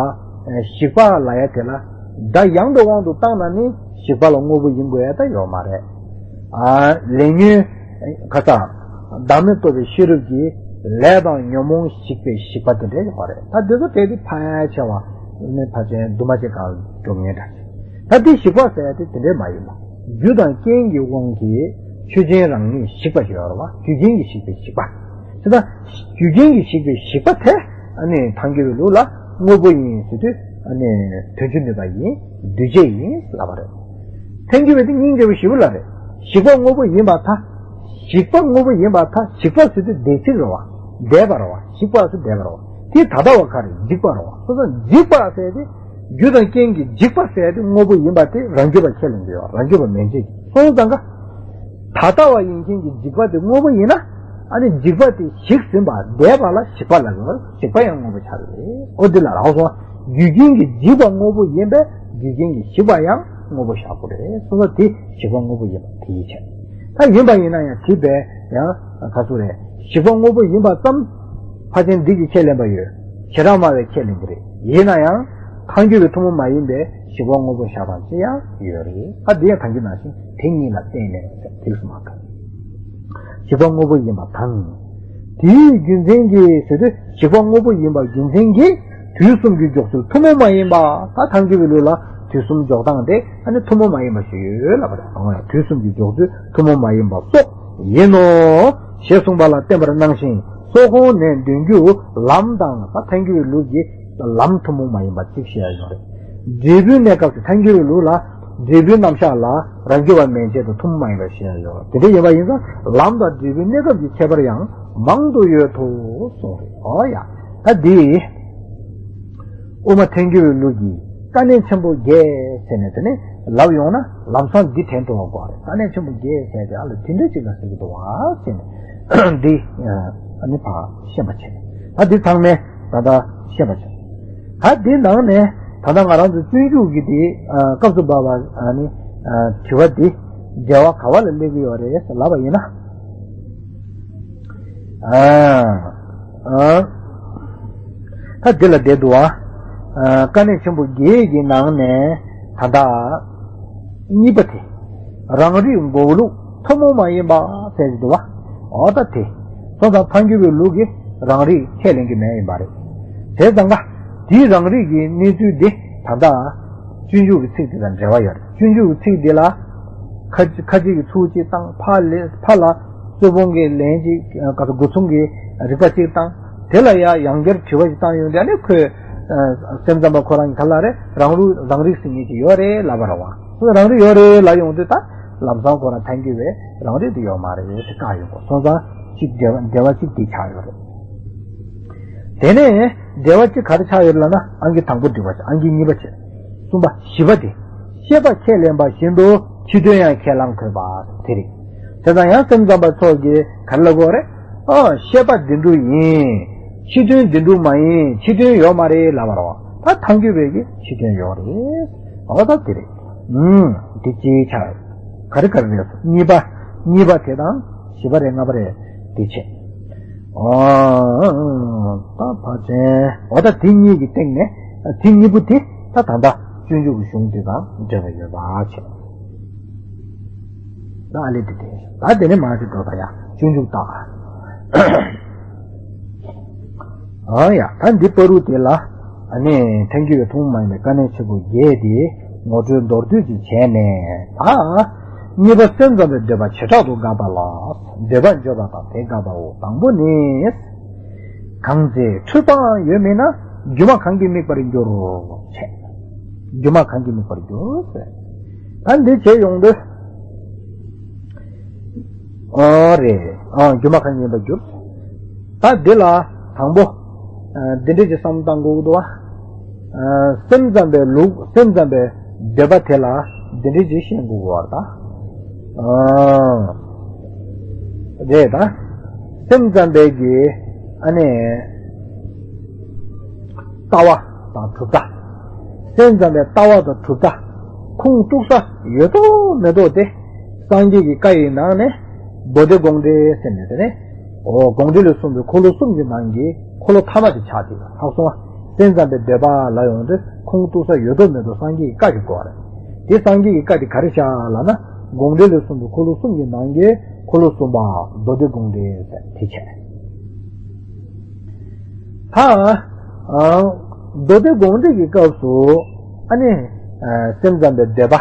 ཞིག་པ་ལབ་ཡ་དེ་ལ་སྒྲ་ཡངས་པའི་དབང་དུ་བཏང་ན་ནི་ཞིག་པ་ལ་དངོས་པོ་ཡིན་དགོས་ཡ་ད་ཡོད་མ་རེད། ཨ། ལས་ཉོན་ཁ་ཚ་བདག་མེད་རྟོགས་པའི་ཤེས་རབ་ཀྱིས་ ལས་དང་ཉོན་མོངས་ཞིག་པའི་ཞིག་པ་དེ་འདྲ་ཡོད་པ་རེད། ད་དེ་ཚོ་དེ་དེ་ཕལ་ཆེ་བ་ནི་ཕལ་ཆེར་འདུས་མ་བྱས་གང་འགྲོ་ངེས་འདྲ། ད་དེ་ཞིག་པ་ཟེར་ཡ་དེ་དེ་འདྲ་མ་ཡིན་པ། རྒྱུ་དང་རྐྱེན་གྱི་དབང་གིས་ཆོས་ཅན་རང་ཉིད་ཞིག་པ་ཞིག་ཡོད་རེད་བ། རྒྱུ་རྐྱེན་གྱིས་ཞིག་པའི་ཞིག་པ། དེ་ད་རྒྱུ་རྐྱེན་གྱིས་ཞིག་པའི་ཞིག་པ་དེ་ཨ་ནི་ཐལ་འགྱུར་བའི་ལུགས་ལ་དངོས་པོ་ཡིན་ཟེར་དུས་ཨ་ནི་དོན་བྱེད་ནུས་པ་ཡིན། འདུས་བྱས་ཡིན་ལབ་པ་རེད། ཐལ་འགྱུར་བའི་དེ་སྙིང་རྗེ་བོ་ཞེ་པོ་ལ་རེད། ཞིག་པ་དངོས་པོ་ཡིན་པར་ཐལ། ཞིག་པ་དངོས་པོ་ཡིན་པར་ཐལ། ཞིག་པ་ཟེར་དུས་འདས་ཚིག་རེད་བ། འདས་པ་རེད་བ། ཞིག་པ་ཟེར་འདས་པ་རེད་བ། དེ་ད་ལྟ་བ་ག་རེ་འཇིག་པ་རེད་བ། སོ་སོ་འཇིག་པ་ཟེར་དེ་རྒྱུ་དང་རྐྱེན་གྱིས་འཇིག་པ་ཟེར་དེ་དངོས་པོ་ཡིན་པ་དེ་རང་རྒྱུད་པ་ཁས་ལེན་གྱི་ཡོད། རང་རྒྱུད་པ་མན་ཆད་ཀྱི་སོང་ཙང་ཀ་ད་ལྟ་བ་ཡིན་མཁན་གྱི་འཇིག་པ་དེ་དངོས་པོ་ཡིན་ན། ཨ་ནི་འཇིག་པ་དེ་ཞིག་ཟིན་པ་འདས་པ་ལ་ཞིག་པ་ལབ་ཀྱི་ཡོད། ཞིག་པ་ཡང་དངོས་པོ་ཆགས་ཀྱི་རེད། འོ་འདི་ལ་རག་སོང་། རྒྱུ་རྐྱེན་གྱིས་འཇིག་པ་དངོས་པོ་ཡིན་པས་རྒྱུ་རྐྱེན་གྱིས་ཞིག་པ་ཡང་དངོས་པོ་བཞག་དགོས་རེད། སོ་སོ་དེ་ཞིག་པ་དངོས་པོ་ཡིན་པ་དེའི་ཕྱིར། ད་ཡིན་པ་ཡིན་ན་ཡང་དེ་བས་ཡང་ག་ཚོད་རེད། ཞིག་པ་དངོས་པོ་ཡིན་པ་ཙམ་ཕར་ཕྱིན་འདི་གིས་ཁས་ལེན་པ་ཡོད། བྱེ་བྲག་སྨྲ་བས་ཁས་ལེན་གྱི་རེད། ཡིན་ན་ཡང་ཐལ་འགྱུར་བའི་ཐུན་མོང་མ་ཡིན་པའི་ཞིག་པ་དངོས་པོ་བཞག་པ་ཅི་ཡང་ཡོད་རེད། ད་འདི་ཡང་ཐལ་འགྱུར་ནང་བཞིན་དེ་གཉིས་ལ་བརྟེན་ནས་ཟེར་དེ་སུ་མ་གཏོགས། ཞིག་པ་དངོས་པོ་ཡིན་པ་དང་། དེའི་རྒྱུ་མཚན་གྱིས་ཟེར་དུས་ཞིག་པ་དངོས་པོ་ཡིན་པ་རྒྱུ་མཚན་གྱིས་དུས་གསུམ་གྱི་འཇོག་ཚུལ་ཐུན་མོང་མ་ཡིན་པ། ད་ཐལ་འགྱུར་བའི་ལུགས་ལ་དུས་གསུམ་འཇོག་སྟངས་དེ་ཨ་ནི་ཐུན་མོང་མ་ཡིན་པ་ཞིག་ཡོད་ལབ་པ་རེད། འོ་ཡ། དུས་གསུམ་གྱི་འཇོག་ཚུལ་ཐུན་མོང་མ་ཡིན་པ་སོགས་ཡིན་ནོ། ཞེས་གསུངས་པ་ལ་བརྟེན་པར་སྣང་ཞིང་སོགས་གོང་ནས་འདོན་རྒྱུ་ལམ་དང་ད་ཐལ་འགྱུར་བའི་ལུགས་ཀྱི་ལམ་ཐུན་མོང་མ་ཡིན་པ་གཅིག་བཤད་ཡ་ཡོད་རེད། འབྲས་བུའི་གནས་སྐབས་སུ་ཐལ་འགྱུར་བའི་ལུགས་ལ་འབྲས་བུའི་རྣམ་གཞག་ལ་རང་རྒྱུད་པ་མན་ཆད་དུ་ཐུན་མོང་མ་ཡིན་པར་བཤད་ཡོད། དེ་འདྲ་ཡིན་པ་ཡིན་ཙང་ལམ་དང་འབྲས་བུའི་གནས་སྐབས་ཀྱི་ཁྱད་པར་ཡང་མང་དུ་ཡོད་དོ་གསུངས་རེད། འོ་ཡ། ད་འདི་དབུ་མ་ཐལ་འགྱུར་བའི་ལུགས་ཀྱི་དཀའ་གནད་ཆེན་པོ་བརྒྱད་ཟེར་ནས་དེ་ནས་ལབ་ཡོང་ན་ལམ་སང་འདི་དྲན་ཐུབ་པ་དགོས་རེད། དཀའ་གནད་ཆེན་པོ་བརྒྱད་ཟེར་ཏེ་ཨ་ལ་དེ་འདྲ་ཅིག་ལ་ཟེར་གྱི་འདུག་བ་ཟེར་ནས་འདི་ཨ་ནི་ཕར་ཤེས་པ་བྱས། ད་འདི་ཚང་མས་ད་ལྟ་ཤེས་པ་བྱས། ད་འདི་ནང་ནས་ད་ལྟ་ང་རང་ཚོ་སྤྱོད་འཇུག་གི་དེ་སྐབས་སུ་བབ་པ་ཨ་ནི་དྲི་བ་འདི་འགྲེལ་བ་ག་བ་ལ་སླེབས་ཀྱི་ཡོད་རེད་ཟེར་ལབ་པ་ཡིན་ན། ཨ། ཨ། ད་འདི་ལ་བསྡད་འདུག་བ། ཨ། དཀའ་གནད་ཆེན་པོ་བརྒྱད་ཀྱི་ནང་ནས་ད་ལྟ་གཉིས་པ་དེ། རང་རིག་མགོ་ལུགས་ཐུན་མོང་མ་ཡིན་པ་ཟེར་གྱི་འདུག་བ། འོ་ད་དེ། སོང་ཙང་ཐལ་འགྱུར་བའི་ལུགས་ཀྱི་རང་རིག་ཁས་ལེན་གྱི་མེད་ཡིན་པ་རེད། དེ་ཙང་ཀ་དེའི་རང་རིག་གི་གནས་ཚུལ་འདི་ད་ལྟ་སྤྱོད་འཇུག་གི་ཚིག་འདི་དང་འབྲེལ་བ་ཡོད་རེད། སྤྱོད་འཇུག་གི་ཚིག་འདི་ལ་ཁ་ཁ་ཅིག་གིས་ཚུར་གཅིག་བཏང་། ཕ་ལས་ཕ་ལ་གསོལ་དཔོན་གྱིས་ལན་གཅིག་ག་ཚོད་དགུ་ཚོམ་གྱི་རིགས་པ་གཅིག་བཏང་། དེ་ལ་ཡང་ཡང་བསྐྱར་དྲི་བ་ཞིག་བཏང་ཡོང་དུས་ཨ་ནི་ཁོས་སེམས་ཙམ་པ་ཁོ་རང་གི་ཐད་ལ་རེད། རང་རུ་རང་རིག་ཟེར་མཁན་ཅིག་ཡོད་རེད་ལབ་པ་རེད་བ། རང་རིག་ཡོད་རེད་ལབ་ཡོང་དུས་ད་ལམ་སང་ཁོ་རང་ཐལ་འགྱུར་བའི་རང་རིག་དེ་ཡོད་མ་རེད་ཟེར་བཀག་ཡོང་གོ། སོང་ཙང་གཅིག་འགྲེལ་བ་འགྲེལ་བ་གཅིག་དེ་ཆགས་ཡོད་རེད། དེ་ནས་འགྲེལ་བ་གཅིག་ག་རེ་ཆགས་ཡོད་ལབ་ན་ཨང་ཀི་དང་པོ་འགྲིག་པ་བྱས། ཨང་ཀི་གཉིས་པ་བྱས། གསུམ་པ་བཞི་པ་དེ། ཤེས་པ་ཁས་ལེན་པ་བཞིན་དུ་ཕྱི་དོན་ཡང་ཁས་བླངས་དགོས་པ་དེ་རེད། དེ་དང་ཡང་སེམས་ཙམ་པ་ཚོ་གིས་ག་རེ་ལབ་དགོས་རེད། ཨ། ཤེས་པ་བདེན་གྲུབ་ཡིན། ཕྱི་དོན་བདེན་གྲུབ་མ་ཡིན། ཕྱི་དོན་ཡོད་མ་རེད་ལབ་པ་རེད་བ། ད་ཐལ་འགྱུར་བའི་གི་ཕྱི་དོན་ཡོད་རེད། འོ་ད་དེ་རེད། ཨུམ། དེ་ཅིའི་ཆ། ག་རེ་ག་རེ་རེད། གཉིས་པ། གཉིས་པ་དེ་དང་བཞི་པ་རེད། ལྔ་པ་རེད། དེ་བྱས། ཨོ། ད་ཕལ་ཆེར་འོ་ད་དེ་གཉིས་ཀྱི་སྟེང་ནས་དེ་གཉིས་པོ་དེ་ད་ད་ལྟ་སྤྱོད་འཇུག་གི་གཞུང་དེ་དང་འབྲེལ་བ་ཡོད་པ་བྱས། ད་ཨ་ལེ་དེ་དེ་ད་དེ་ནས་མར་ཅིག་འགྲོ་ད་ཡ། སྤྱོད་འཇུག་ད། ཨ་ཡ། ད་འདི་བར་དུ་དེ་ལ་ཨ་ནི་ཐལ་འགྱུར་བའི་ཐུན་མོང་མ་ཡིན་པའི་དཀའ་གནད་ཆེན་པོ་བརྒྱད་དེ་ངོ་སྤྲོད་མདོར་བསྡུས་ཅིག་བྱས་ནས། ད་གཉིས་པ་སེམས་ཙམ་པའི་འདོད་པ་བྱེ་བྲག་ཏུ་དགག་པ་ལ། འདོད་པ་བརྗོད་པ་དང་དེ་དགག་པའོ། དང་པོ་ནི། གང་ཚེ་འཁྲུལ་པའང་ཡོད་མིན་ན། སྒྱུ་མ་གང་གིས་དམིགས་པར་འགྱུར། བྱས། སྒྱུ་མ་གང་གིས་དམིགས་པར་འགྱུར་ཟེར། ད་འདི་བྱས་ཡོང་དུས། ཨོ་རེད། ཨ། སྒྱུ་མ་གང་ཡིན་པར་འགྱུར། ད་འདི་ལ་དང་པོ། ཨ། འདི་འདྲ་ཅིག་བསམ་བློ་བཏང་དགོས་ཀྱི་འདུག་བ། ཨ། སེམས་ཙམ་པའི་ལུགས། སེམས་ཙམ་པའི་འདོད་པ་དེ་ལ་འདི་འདྲ་ཅིག་ཤེས་དགོས་ཀྱི་ཡོད་རེད་ད། ཨ། རེད་ད། སེམས་ཙམ་པའི་གི་ཨ་ནི། ལྟ་བ་དང་གྲུབ་མཐའ། སེམས་ཙམ་པའི་ལྟ་བ་དང་གྲུབ་མཐའ། ཁུངས་གཏུགས་ས་ཡོད་མདོག་མེད་མདོག་དེ། སངས་རྒྱས་ཀྱི་བཀའ་ཡི་ནང་ནས་མདོ་སྡེ་དགོངས་འགྲེལ་ཟེར་ནས་དེ་ནས། འོ། དགོངས་འགྲེལ་ལས་གསུངས་པའི་འཁོར་ལོ་གསུམ་གྱི་ནང་གི་འཁོར་ལོ་ཐ་མ་དེ་ཆགས་ཀྱི་ཡོད། ཧ་གོ་སོང་ང་། སེམས་ཙམ་པའི་འདོད་པ་ལ་ཡོང་དུས་ཁུངས་གཏུགས་ས་ཡོད་མདོག་མེད་མདོག་སངས་རྒྱས་ཀྱི་བཀའ་ཞིག་དགོས་པ་རེད། དེ་སངས་རྒྱས་ཀྱི་བཀའ་དེ་ག་རེ་བཞག་ལབ་ན། དགོངས་འགྲེལ་ལས་གསུངས་པའི་འཁོར་ལོ་གསུམ་གྱི་ནང་གི་འཁོར་ལོ་གསུམ་པ་མདོ་སྡེ་དགོངས་འགྲེལ་ཟེར་དེ་བྱས། ད་མདོ་སྡེ་དགོངས་འགྲེལ་གྱི་སྐབས་སུ་ཨ་ནི་སེམས་ཙམ་པའི་འདོད་པ་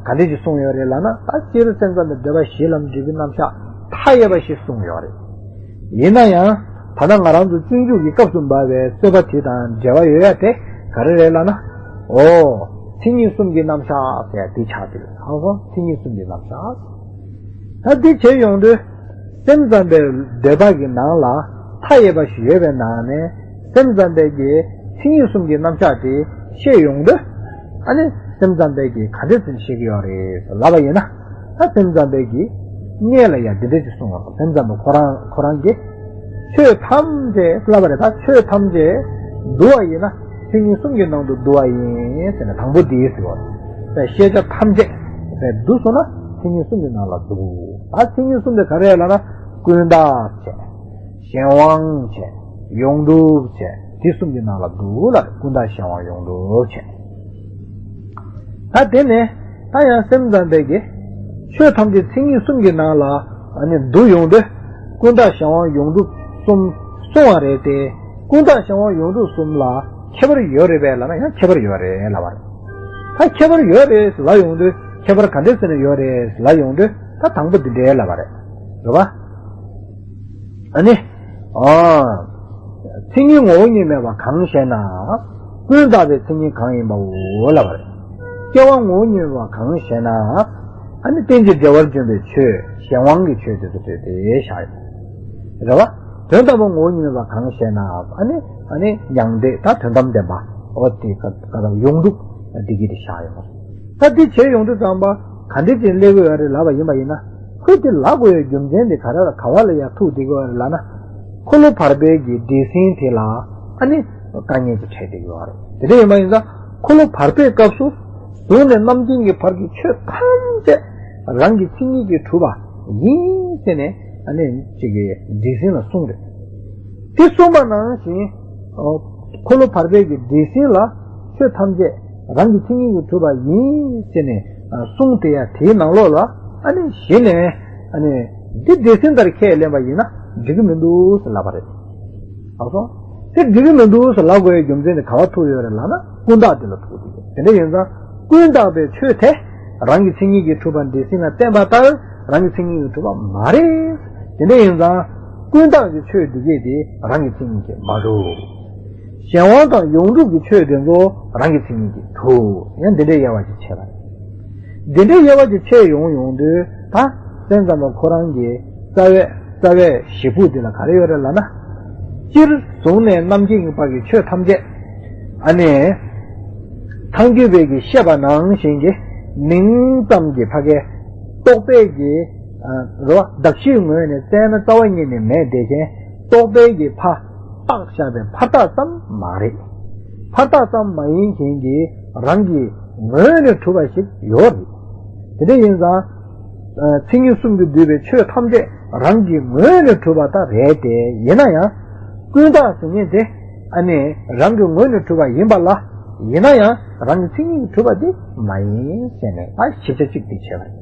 ག་འདྲ་ཞིག་གསུངས་ཡོད་རེད་ལབ་ན། ད་སྤྱིར་སེམས་ཙམ་པའི་འདོད་པ་གཞི་ལམ་འབྲས་བུའི་རྣམ་གཞག་མཐའ་ཡས་པ་ཞིག་གསུངས་ཡོད་རེད། ཡིན་ན་ཡང་ད་ལྟ་ང་རང་ཚོ་སྤྱོད་འཇུག་གི་སྐབས་སུ་འབབ་པའི་རྩོད་པ་དེ་དང་འབྲེལ་བ་ཡོད་ཡ་དེ་ག་རེ་རེད་ལབ་ན། ཨོ། མཚན་ཉིད་གསུམ་གྱི་རྣམ་གཞག་ཟེར་ཡ་དེ་ཆགས་འདུག་ཧང་སོང་། མཚན་ཉིད་གསུམ་གྱི་རྣམ་གཞག་ད་འདི་བྱས་ཡོང་དུས། སེམས་ཙམ་པའི་འདོད་པ་གི་ནང་ལ་མཐའ་ཡས་པ་ཞིག་ཡོད་པའི་ནང་ནས་སེམས་ཙམ་པའི་གི་མཚན་ཉིད་གསུམ་གྱི་རྣམ་གཞག་དེ་བཤད་ཡོང་དུས། ཨ་ནི་སེམས་ཙམ་པའི་གི་ག་འདྲ་ཚུལ་བཤད་ཀྱི་ཡོད་རེད་ལབ་པ་ཡིན་ན། ད་སེམས་ཙམ་པའི་གི་སྔོན་ལ་ཡང་འདི་འདྲ་ཅིག་གསུངས་པ། སེམས་ཙམ་པ་ཁོ་རང་ཁོ་རང་གིས་ཆོས་ཐམས་ཅད་ལབ་པ་རེད། ད་ཆོས་ཐམས་ཅད་བསྡུ་བ་ཡིན་ན་མཚན་ཉིད་གསུམ་གྱི་ནང་དུ་བསྡུ་བ་ཡིན་ཟེར་ནས་དང་པོ་འདི་ཟེར་བ། ཤེས་བྱ་ཐམས་ཅད་བསྡུ་སོང་ན་མཚན་ཉིད་གསུམ་གྱི་ནང་ལ་འདུ། ད་མཚན་ཉིད་གསུམ་དེ་ག་རེ་ལབ་ན། ཀུན་བརྟགས་བྱས། གཞན་དབང་བྱས། ཡོངས་གྲུབ་བྱས། དེ་གསུམ་གྱི་ནང་ལ་འདུ་ལ། ཀུན་བརྟགས་གཞན་དབང་ཡོངས་གྲུབ་བྱས། ད་དེ་ནས་ད་ཡང་སེམས་ཙམ་པའི་གི་ཆོས་ཐམས་ཅད་མཚན་ཉིད་གསུམ་གྱི་ནང་ལ་ཨ་ནི་འདུ་ཡོང་དུས། ཀུན་བརྟགས་གཞན་དབང་ཡོངས་གྲུབ་གསུམ་གསུང་བ་རེད་དེ། ཀུན་བརྟགས་གཞན་དབང་ཡོངས་གྲུབ་གསུམ་ལ་ཁྱད་པར་ཡོད་རེད་པས་ལབ་ན་ཡང་ཁྱད་པར་ཡོད་རེད་ལབ་པ་རེད། ད་ཁྱད་པར་ཡོད་རེད་ལབ་ཡོང་དུས། ཁྱད་པར་ག་འདྲ་ཟེར་ནས་ཡོད་རེད་ལབ་ཡོང་དུས། ད་དང་པོ་འདི་འདྲའི་ལབ་པ་རེད། རེད་པ། ཨ་ནི། ཨ། མཚན་ཉིད་ངོ་བོ་ཉིད་མེད་པ་གང་ཞེ་ན། ཀུན་བརྟགས་པའི་མཚན་ཉིད་གང་ཡིན་པའོ་ལབ་པ་རེད། སྐྱེ་བ་ངོ་བོ་ཉིད་མེད་པ་གང་ཞེ་ན། ཨ་ནི་རྟེན་ཅིང་འབྲེལ་བར་འབྱུང་བའི་ཆོས། གཞན་དབང་གི་ཆོས་དེ་ཚོ་དེ་དེ་བཞག་ཡོད། རེད་པ། དོན་དམ་པར་ངོ་བོ་ཉིད་མེད་པ་གང་ཞེ་ན། ཨ་ནི་ཨ་ནི་མྱང་འདས། ད་དོན་དམ་བདེན་པ། འོ་དེ་ག་ག་ད་ཡོངས་གྲུབ་འདི་གི་དེ་བཞག་ཡོད། ད་འདི་བྱས་ཡོང་དུས་ཙམ་པ་ག་འདྲ་ཅིག་སླེབས་ཀྱི་ཡོད་རེད་ལབ་པ་ཡིན་པ་ཡིན་ན། ཁོས་དེ་ལབ་དགོས་ཡའི་རྒྱུ་མཚན་དེ་ག་རེ་ལ་ག་བ་ལ་ཡར་ཐུག་བསྡད་ཀྱི་ཡོད་རེད་ལབ་ན། འཁོར་ལོ་བར་པའི་གི་འདྲེས་ཟིང་དེ་ལ་ཨ་ནི་དཀའ་ངལ་ཅིག་འཕྲད་བསྡད་ཀྱི་ཡོད་རེད། དེ་འདྲ་ཡིན་པ་ཡིན་ཙང་འཁོར་ལོ་བར་པའི་སྐབས་སུ་གཟུགས་ནས་རྣམ་མཁྱེན་གྱི་བར་གྱི་ཆོས་ཐམས་ཅད་རང་གི་མཚན་ཉིད་ཀྱིས་གྲུབ་པ་ཡིན་ཟེར་ནས་ཨ་ནི་ཅིག་གི་འདྲེས་ཟིང་ལ་གསུངས་རེད། དེ་གསུངས་པ་ནང་བཞིན། འཁོར་ལོ་བར་པའི་གི་འདྲེས་ཟིང་ལ་ཆོས་ཐམས་ཅད་རང་གི་མཚན་ཉིད་ཀྱིས་གྲུབ་པ་ཡིན་ཟེར་ནས་གསུངས་ཏེ། ཡ་དེའི་ནང་ལོགས་ལ་ཨ་ནི་གཞི་ནས་ཨ་ནི་འདི་འདྲེས་ཟིང་ལྟར་ཁས་ལེན་པ་ཡིན་ན་འགྲིག་གི་མི་འདུག་ཟེར་ལབ་པ་རེད། ཨ་སོ། དེ་འགྲིག་གི་མི་འདུག་ཟེར་ལབ་དགོས་ཡའི་རྒྱུ་མཚན་དེ་ག་བ་ཐུག་ཡོད་རེད་ལབ་ན། ཀུན་བརྟགས་དེ་ལ་ཐུག་འདུག་དེ་འདྲ་ཡིན་ཙང་ཀུན་བརྟགས་པའི་ཆོས་དེ་རང་གི་མཚན་ཉིད་ཀྱིས་གྲུབ་པ་འདྲེས་ཟིང་ལ་བརྟེན་པ་ལྟར་རང་གི་མཚན་ཉིད་ཀྱིས་གྲུབ་པ་མ་རེད། དེ་འདྲ་ཡིན་ཙང་ཀུན་བརྟགས་ཀྱི་ཆོས་འདི་གས་དེ་རང་གི་མཚན་ཉིད་ཀྱིས་མ་གྲུབ། གཞན་དབང་དང་ཡོངས་གྲུབ་ཀྱི་ཆོས་དེ་ཚོ་རང་གི་མཚན་ཉིད་ཀྱིས་གྲུབ། ཡང་འདི་འདྲའི་དབྱེ་བ་ཅིག་ཕྱེ་བ་རེད། འདི་འདྲའི་དབྱེ་བ་ཅིག་ཕྱེ་ཡོང་ཡོང་དུས། ད་སེམས་ཙམ་པ་ཁོ་རང་གི་རྩ་བའི་རྩ་བའི་ཞེ་ཕུགས་འདི་ལ་ག་རེ་ཡོད་རེད་ལབ་ན། སྤྱིར་གཟུགས་ནས་རྣམ་མཁྱེན་གྱི་བར་གྱི་ཆོས་ཐམས་ཅད་ཨ་ནི་ཐལ་འགྱུར་བའི་གི་བཤད་པ་ནང་བཞིན་གྱི་མིང་ཙམ་གྱི་ཕ་གའི་རྟོག་པའི་གི་རེད་པ། གདགས་གཞིའི་ངོས་ནས་བཙལ་ན་རྩ་བ་ཉིད་ནས་མེད་བསྡད་མཁན་རྟོག་པའི་གི་ཕ་བཏགས་བཞག་པའི་ཕར་བཏགས་ཙམ་མ་རེད། ཕར་བཏགས་ཙམ་མ་ཡིན་མཁན་གྱི་རང་གི་ངོས་ནས་གྲུབ་པ་ཞིག་ཡོད་རེད། དེ་འདྲ་ཡིན་ཙང་། མཚན་ཉིད་གསུམ་གྱིས་བསྡུས་པའི་ཆོས་ཐམས་ཅད་རང་གི་ངོས་ནས་གྲུབ་པ་ད་རེད་དེ། ཡིན་ན་ཡང་ཀུན་བརྟགས་ཟེར་མཁན་དེ་ཨ་ནི་རང་གི་ངོས་ནས་གྲུབ་པ་ཡིན་པ་ལ། ཡིན་ན་ཡང་རང་གི་མཚན་ཉིད་ཀྱིས་གྲུབ་པ་དེ་མ་ཡིན་ཟེར་ནས་ད་ཞིབ་ཆ་གཅིག་དེ་བྱས་པ་རེད།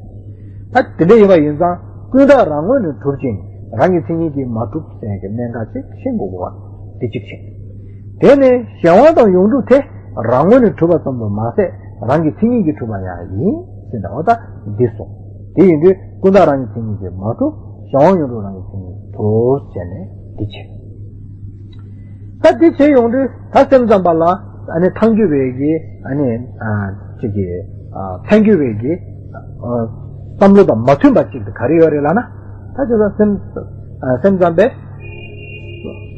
ད་དེ་འདྲ་ཡིན་པ་ཡིན་ཙང་ཀུན་བརྟགས་རང་ངོས་ནས་གྲུབ་ཅིང་རང་གི་མཚན་ཉིད་ཀྱིས་མ་གྲུབ་ཟེར་གྱི་གནད་འགག་ཅིག་ཤེས་དགོས་པ་དེ་གཅིག་བྱས། དེ་ནས་གཞན་དབང་དང་ཡོངས་གྲུབ་དེ་རང་ངོས་ནས་གྲུབ་པ་ཙམ་དུ་མ་ཟད་རང་གི་མཚན་ཉིད་ཀྱིས་གྲུབ་པ་ཡང་ཡིན་ཟེར་ནས། འོ་ད་འདི་གསུངས། དེ་ཡིན་དུས་ཀུན་བརྟགས་རང་གི་མཚན་ཉིད་ཀྱིས་མ་གྲུབ། གཞན་དབང་ཡོངས་གྲུབ་རང་གི་མཚན་ཉིད་ཀྱིས་གྲུབ་ཟེར་ནས་འདི་བྱས། ད་འདི་བྱས་ཡོང་དུས་ད་སེམས་ཙམ་པ་ལ་ཨ་ནི་ཐལ་འགྱུར་བའི་གི་ཨ་ནི་ཨ་ཅིག་གི་ཨ་ཐལ་འགྱུར་བའི་གི་ཨ་བསམ་བློ་དང་མ་མཐུན་པ་ཅིག་དེ་ག་རེ་ཡོད་རེད་ལབ་ན། ད་དེ་ལ་སེམས་ཨ་སེམས་ཙམ་པས་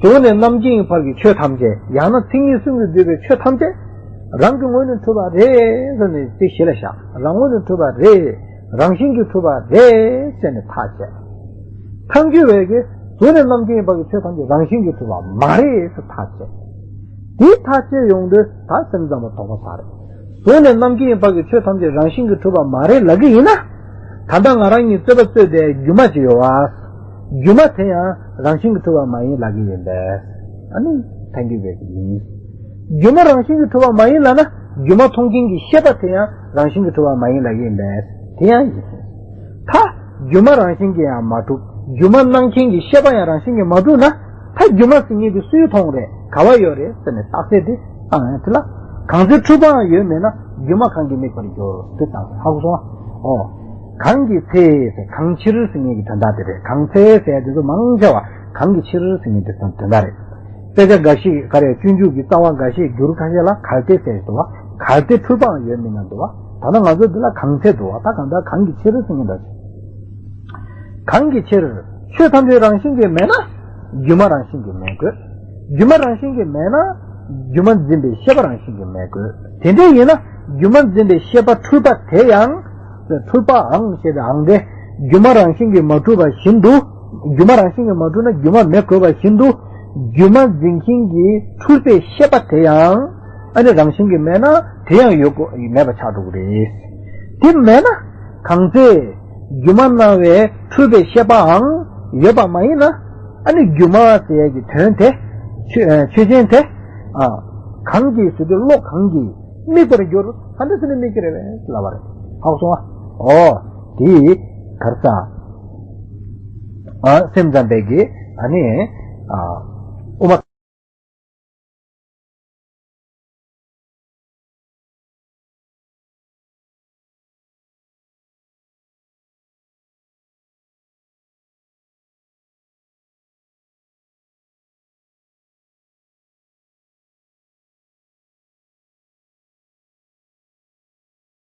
གཟུགས་ནས་རྣམ་མཁྱེན་གྱི་བར་གྱི་ཆོས་ཐམས་ཅད། ཡང་ན་མཚན་ཉིད་གསུམ་གྱིས་བསྡུས་པའི་ཆོས་ཐམས་ཅད་རང་གི་ངོས་ནས་གྲུབ་པ་རེད་ཟེར་ནས་དེ་གཞི་ལ་བཞག་རང་ངོས་ནས་གྲུབ་པ་རེད། རང་བཞིན་གྱིས་གྲུབ་པ་རེད་ཟེར་ནས་ཐག་བཅད། ཐལ་འགྱུར་བས་ཀྱི་གཟུགས་ནས་རྣམ་མཁྱེན་གྱི་བར་གྱི་ཆོས་ཐམས་ཅད་རང་བཞིན་གྱིས་གྲུབ་པ་མ་རེད་ཟེར་ཐག་བཅད། དེ་ཐག་བཅད་ཡོང་དུས་ད་སེམས་ཙམ་པ་དོགས་པ་ཟ་རེད། གཟུགས་ནས་རྣམ་མཁྱེན་གྱི་བར་གྱི་ཆོས་ཐམས་ཅད་རང་བཞིན་གྱིས་གྲུབ་པ་མ་རེད་ལབ་ཀྱི་ཡིན་ན། ད་ལྟ་ང་རང་གཉིས་རྩོད་པ་རྩོད་བསྡད་རྒྱུ་མ་ཅིག་ཡོད་པ། རྒྱུ་མ་དེ་ཡང་རང་བཞིན་གྱིས་གྲུབ་པ་མ་ཡིན་ལབ་ཀྱི་ཡིན་པས། ཨ་ནི་ཐལ་འགྱུར་བས་ཀྱི་ཡིན། སྒྱུ་མ་རང་བཞིན་གྱིས་གྲུབ་པ་མ་ཡིན་ལབ་ན། སྒྱུ་མ་མཐོང་མཁན་གྱི་ཤེས་པ་དེ་ཡང་རང་བཞིན་གྱིས་གྲུབ་པ་མ་ཡིན་ལབ་ཀྱི་ཡིན་པས། དེ་ཡང་ཡིན། ད་སྒྱུ་མ་རང་བཞིན་གྱིས་ཡང་མ་གྲུབ། སྒྱུ་མ་སྣང་མཁན་གྱི་ཤེས་པ་ཡང་རང་བཞིན་གྱིས་མ་གྲུབ་ན། ད་སྒྱུ་མ་ཟེར་མཁན་དེ་སུས་མཐོང་རེད། ག་བ་ཡོད་རེད་ཟེར་ནས་རྟགས་གསལ་དེ་བཏང་ཡང་དེ་ལ། གང་ཚེ་འཁྲུལ་པའང་ཡོད་མིན་ན། སྒྱུ་མ་གང་གིས་དམིགས་པར་འགྱུར་དེ་བཏང་ཧ་གོ་སོང་ཨ། ཨོ། གང་གི་ཚེ་ཟེར་གང་ཕྱིར་ཟེར་མཁན་གྱི་དོན་དག་དེ་རེད། གང་ཚེ་ཟེར་དེ་ཚོ་མང་ཆེ་བ་གང་གི་ཕྱིར་ཟེར་མཁན་དེ་དོན་དག་རེད། དཔེ་ཆ་འགའ་ཞིག་ག་རེ་སྤྱོད་འཇུག་གི་རྩ་བ་འགའ་ཞིག་འགྱུར་ཁ་ཤས་ལ་གལ་ཏེ་ཟེར་འདུག་བ། གལ་ཏེ་འཁྲུལ་པའང་ཡོད་མིན་ན་འདུག་བ། ད་ནི་ང་ཚོ་འདི་ལ་གང་ཚེ་འདུག་བ། ད་གང་ལྟར་གང་གི་ཕྱིར་ཟེར་མཁན་འདྲ། གང་གི་ཕྱིར། ཆོས་ཐམས་ཅད་རང་བཞིན་གྱིས་མེད་ན། སྒྱུ་མ་རང་བཞིན་གྱིས་མེད་དགོས། སྒྱུ་མ་རང་བཞིན་གྱིས་མེད་ན། སྒྱུ་མ་འཛིན་པའི་ཤེས་པ་རང་བཞིན་གྱིས་མེད་དགོས། དེ་འདྲ་ཡིན་ན། སྒྱུ་མ་འཛིན་པའི་ཤེས་པ་འཁྲུལ་པ་དེ་ཡང་། འཁྲུལ་པའང་ཞེས་པའི་ཨང་དེ། སྒྱུ་མ་རང་བཞིན་གྱིས་མ་འཁྲུལ་བ་བཞིན་དུ། སྒྱུ་མ་རང་བཞིན་གྱིས་མ་འཁྲུལ་ན་སྒྱུ་མ་མེད་དགོས་པ་བཞིན་དུ། སྒྱུ་མ་འཛིན་མཁན་གྱི་འཁྲུལ་པའི་ཤེས་པ་དེ་ཡང་། ཨ་ནི་རང་བཞིན་གྱིས་མེད་ན་དེ་ཡང་ཡོད་དགོས་མེད་པ་ཆགས་འགྲོ་གི་རེད། དེ་མེད་ན། གང་ཚེ། སྒྱུ་མ་སྣང་བའི་འཁྲུལ་པའི་ཤེས་པའང་ཡོད་པ་མ་ཡིན་ན། ཨ་ནི་སྒྱུ་མ་ཟེར་ཡས་ཀྱི་དོན་དེ། ཆོས་ཨ་ཆོས་ཅན་དེ། ཨ། གང་གིས་ཟེར་དུས་བློ་གང་གིས་དམིགས་པར་འགྱུར། ཧ་འདྲ་ཟེར་ནས་དམིགས་ཀྱི་རེད་པས་ལབ་པ་རེད། ཧ་གོ་སོང་ཨ། ཨོ། དེ་གར་ས། ཨ་སེམས་ཙམ་པས་ཀྱི་ཨ་ནི། ཨ། དབུ་མ།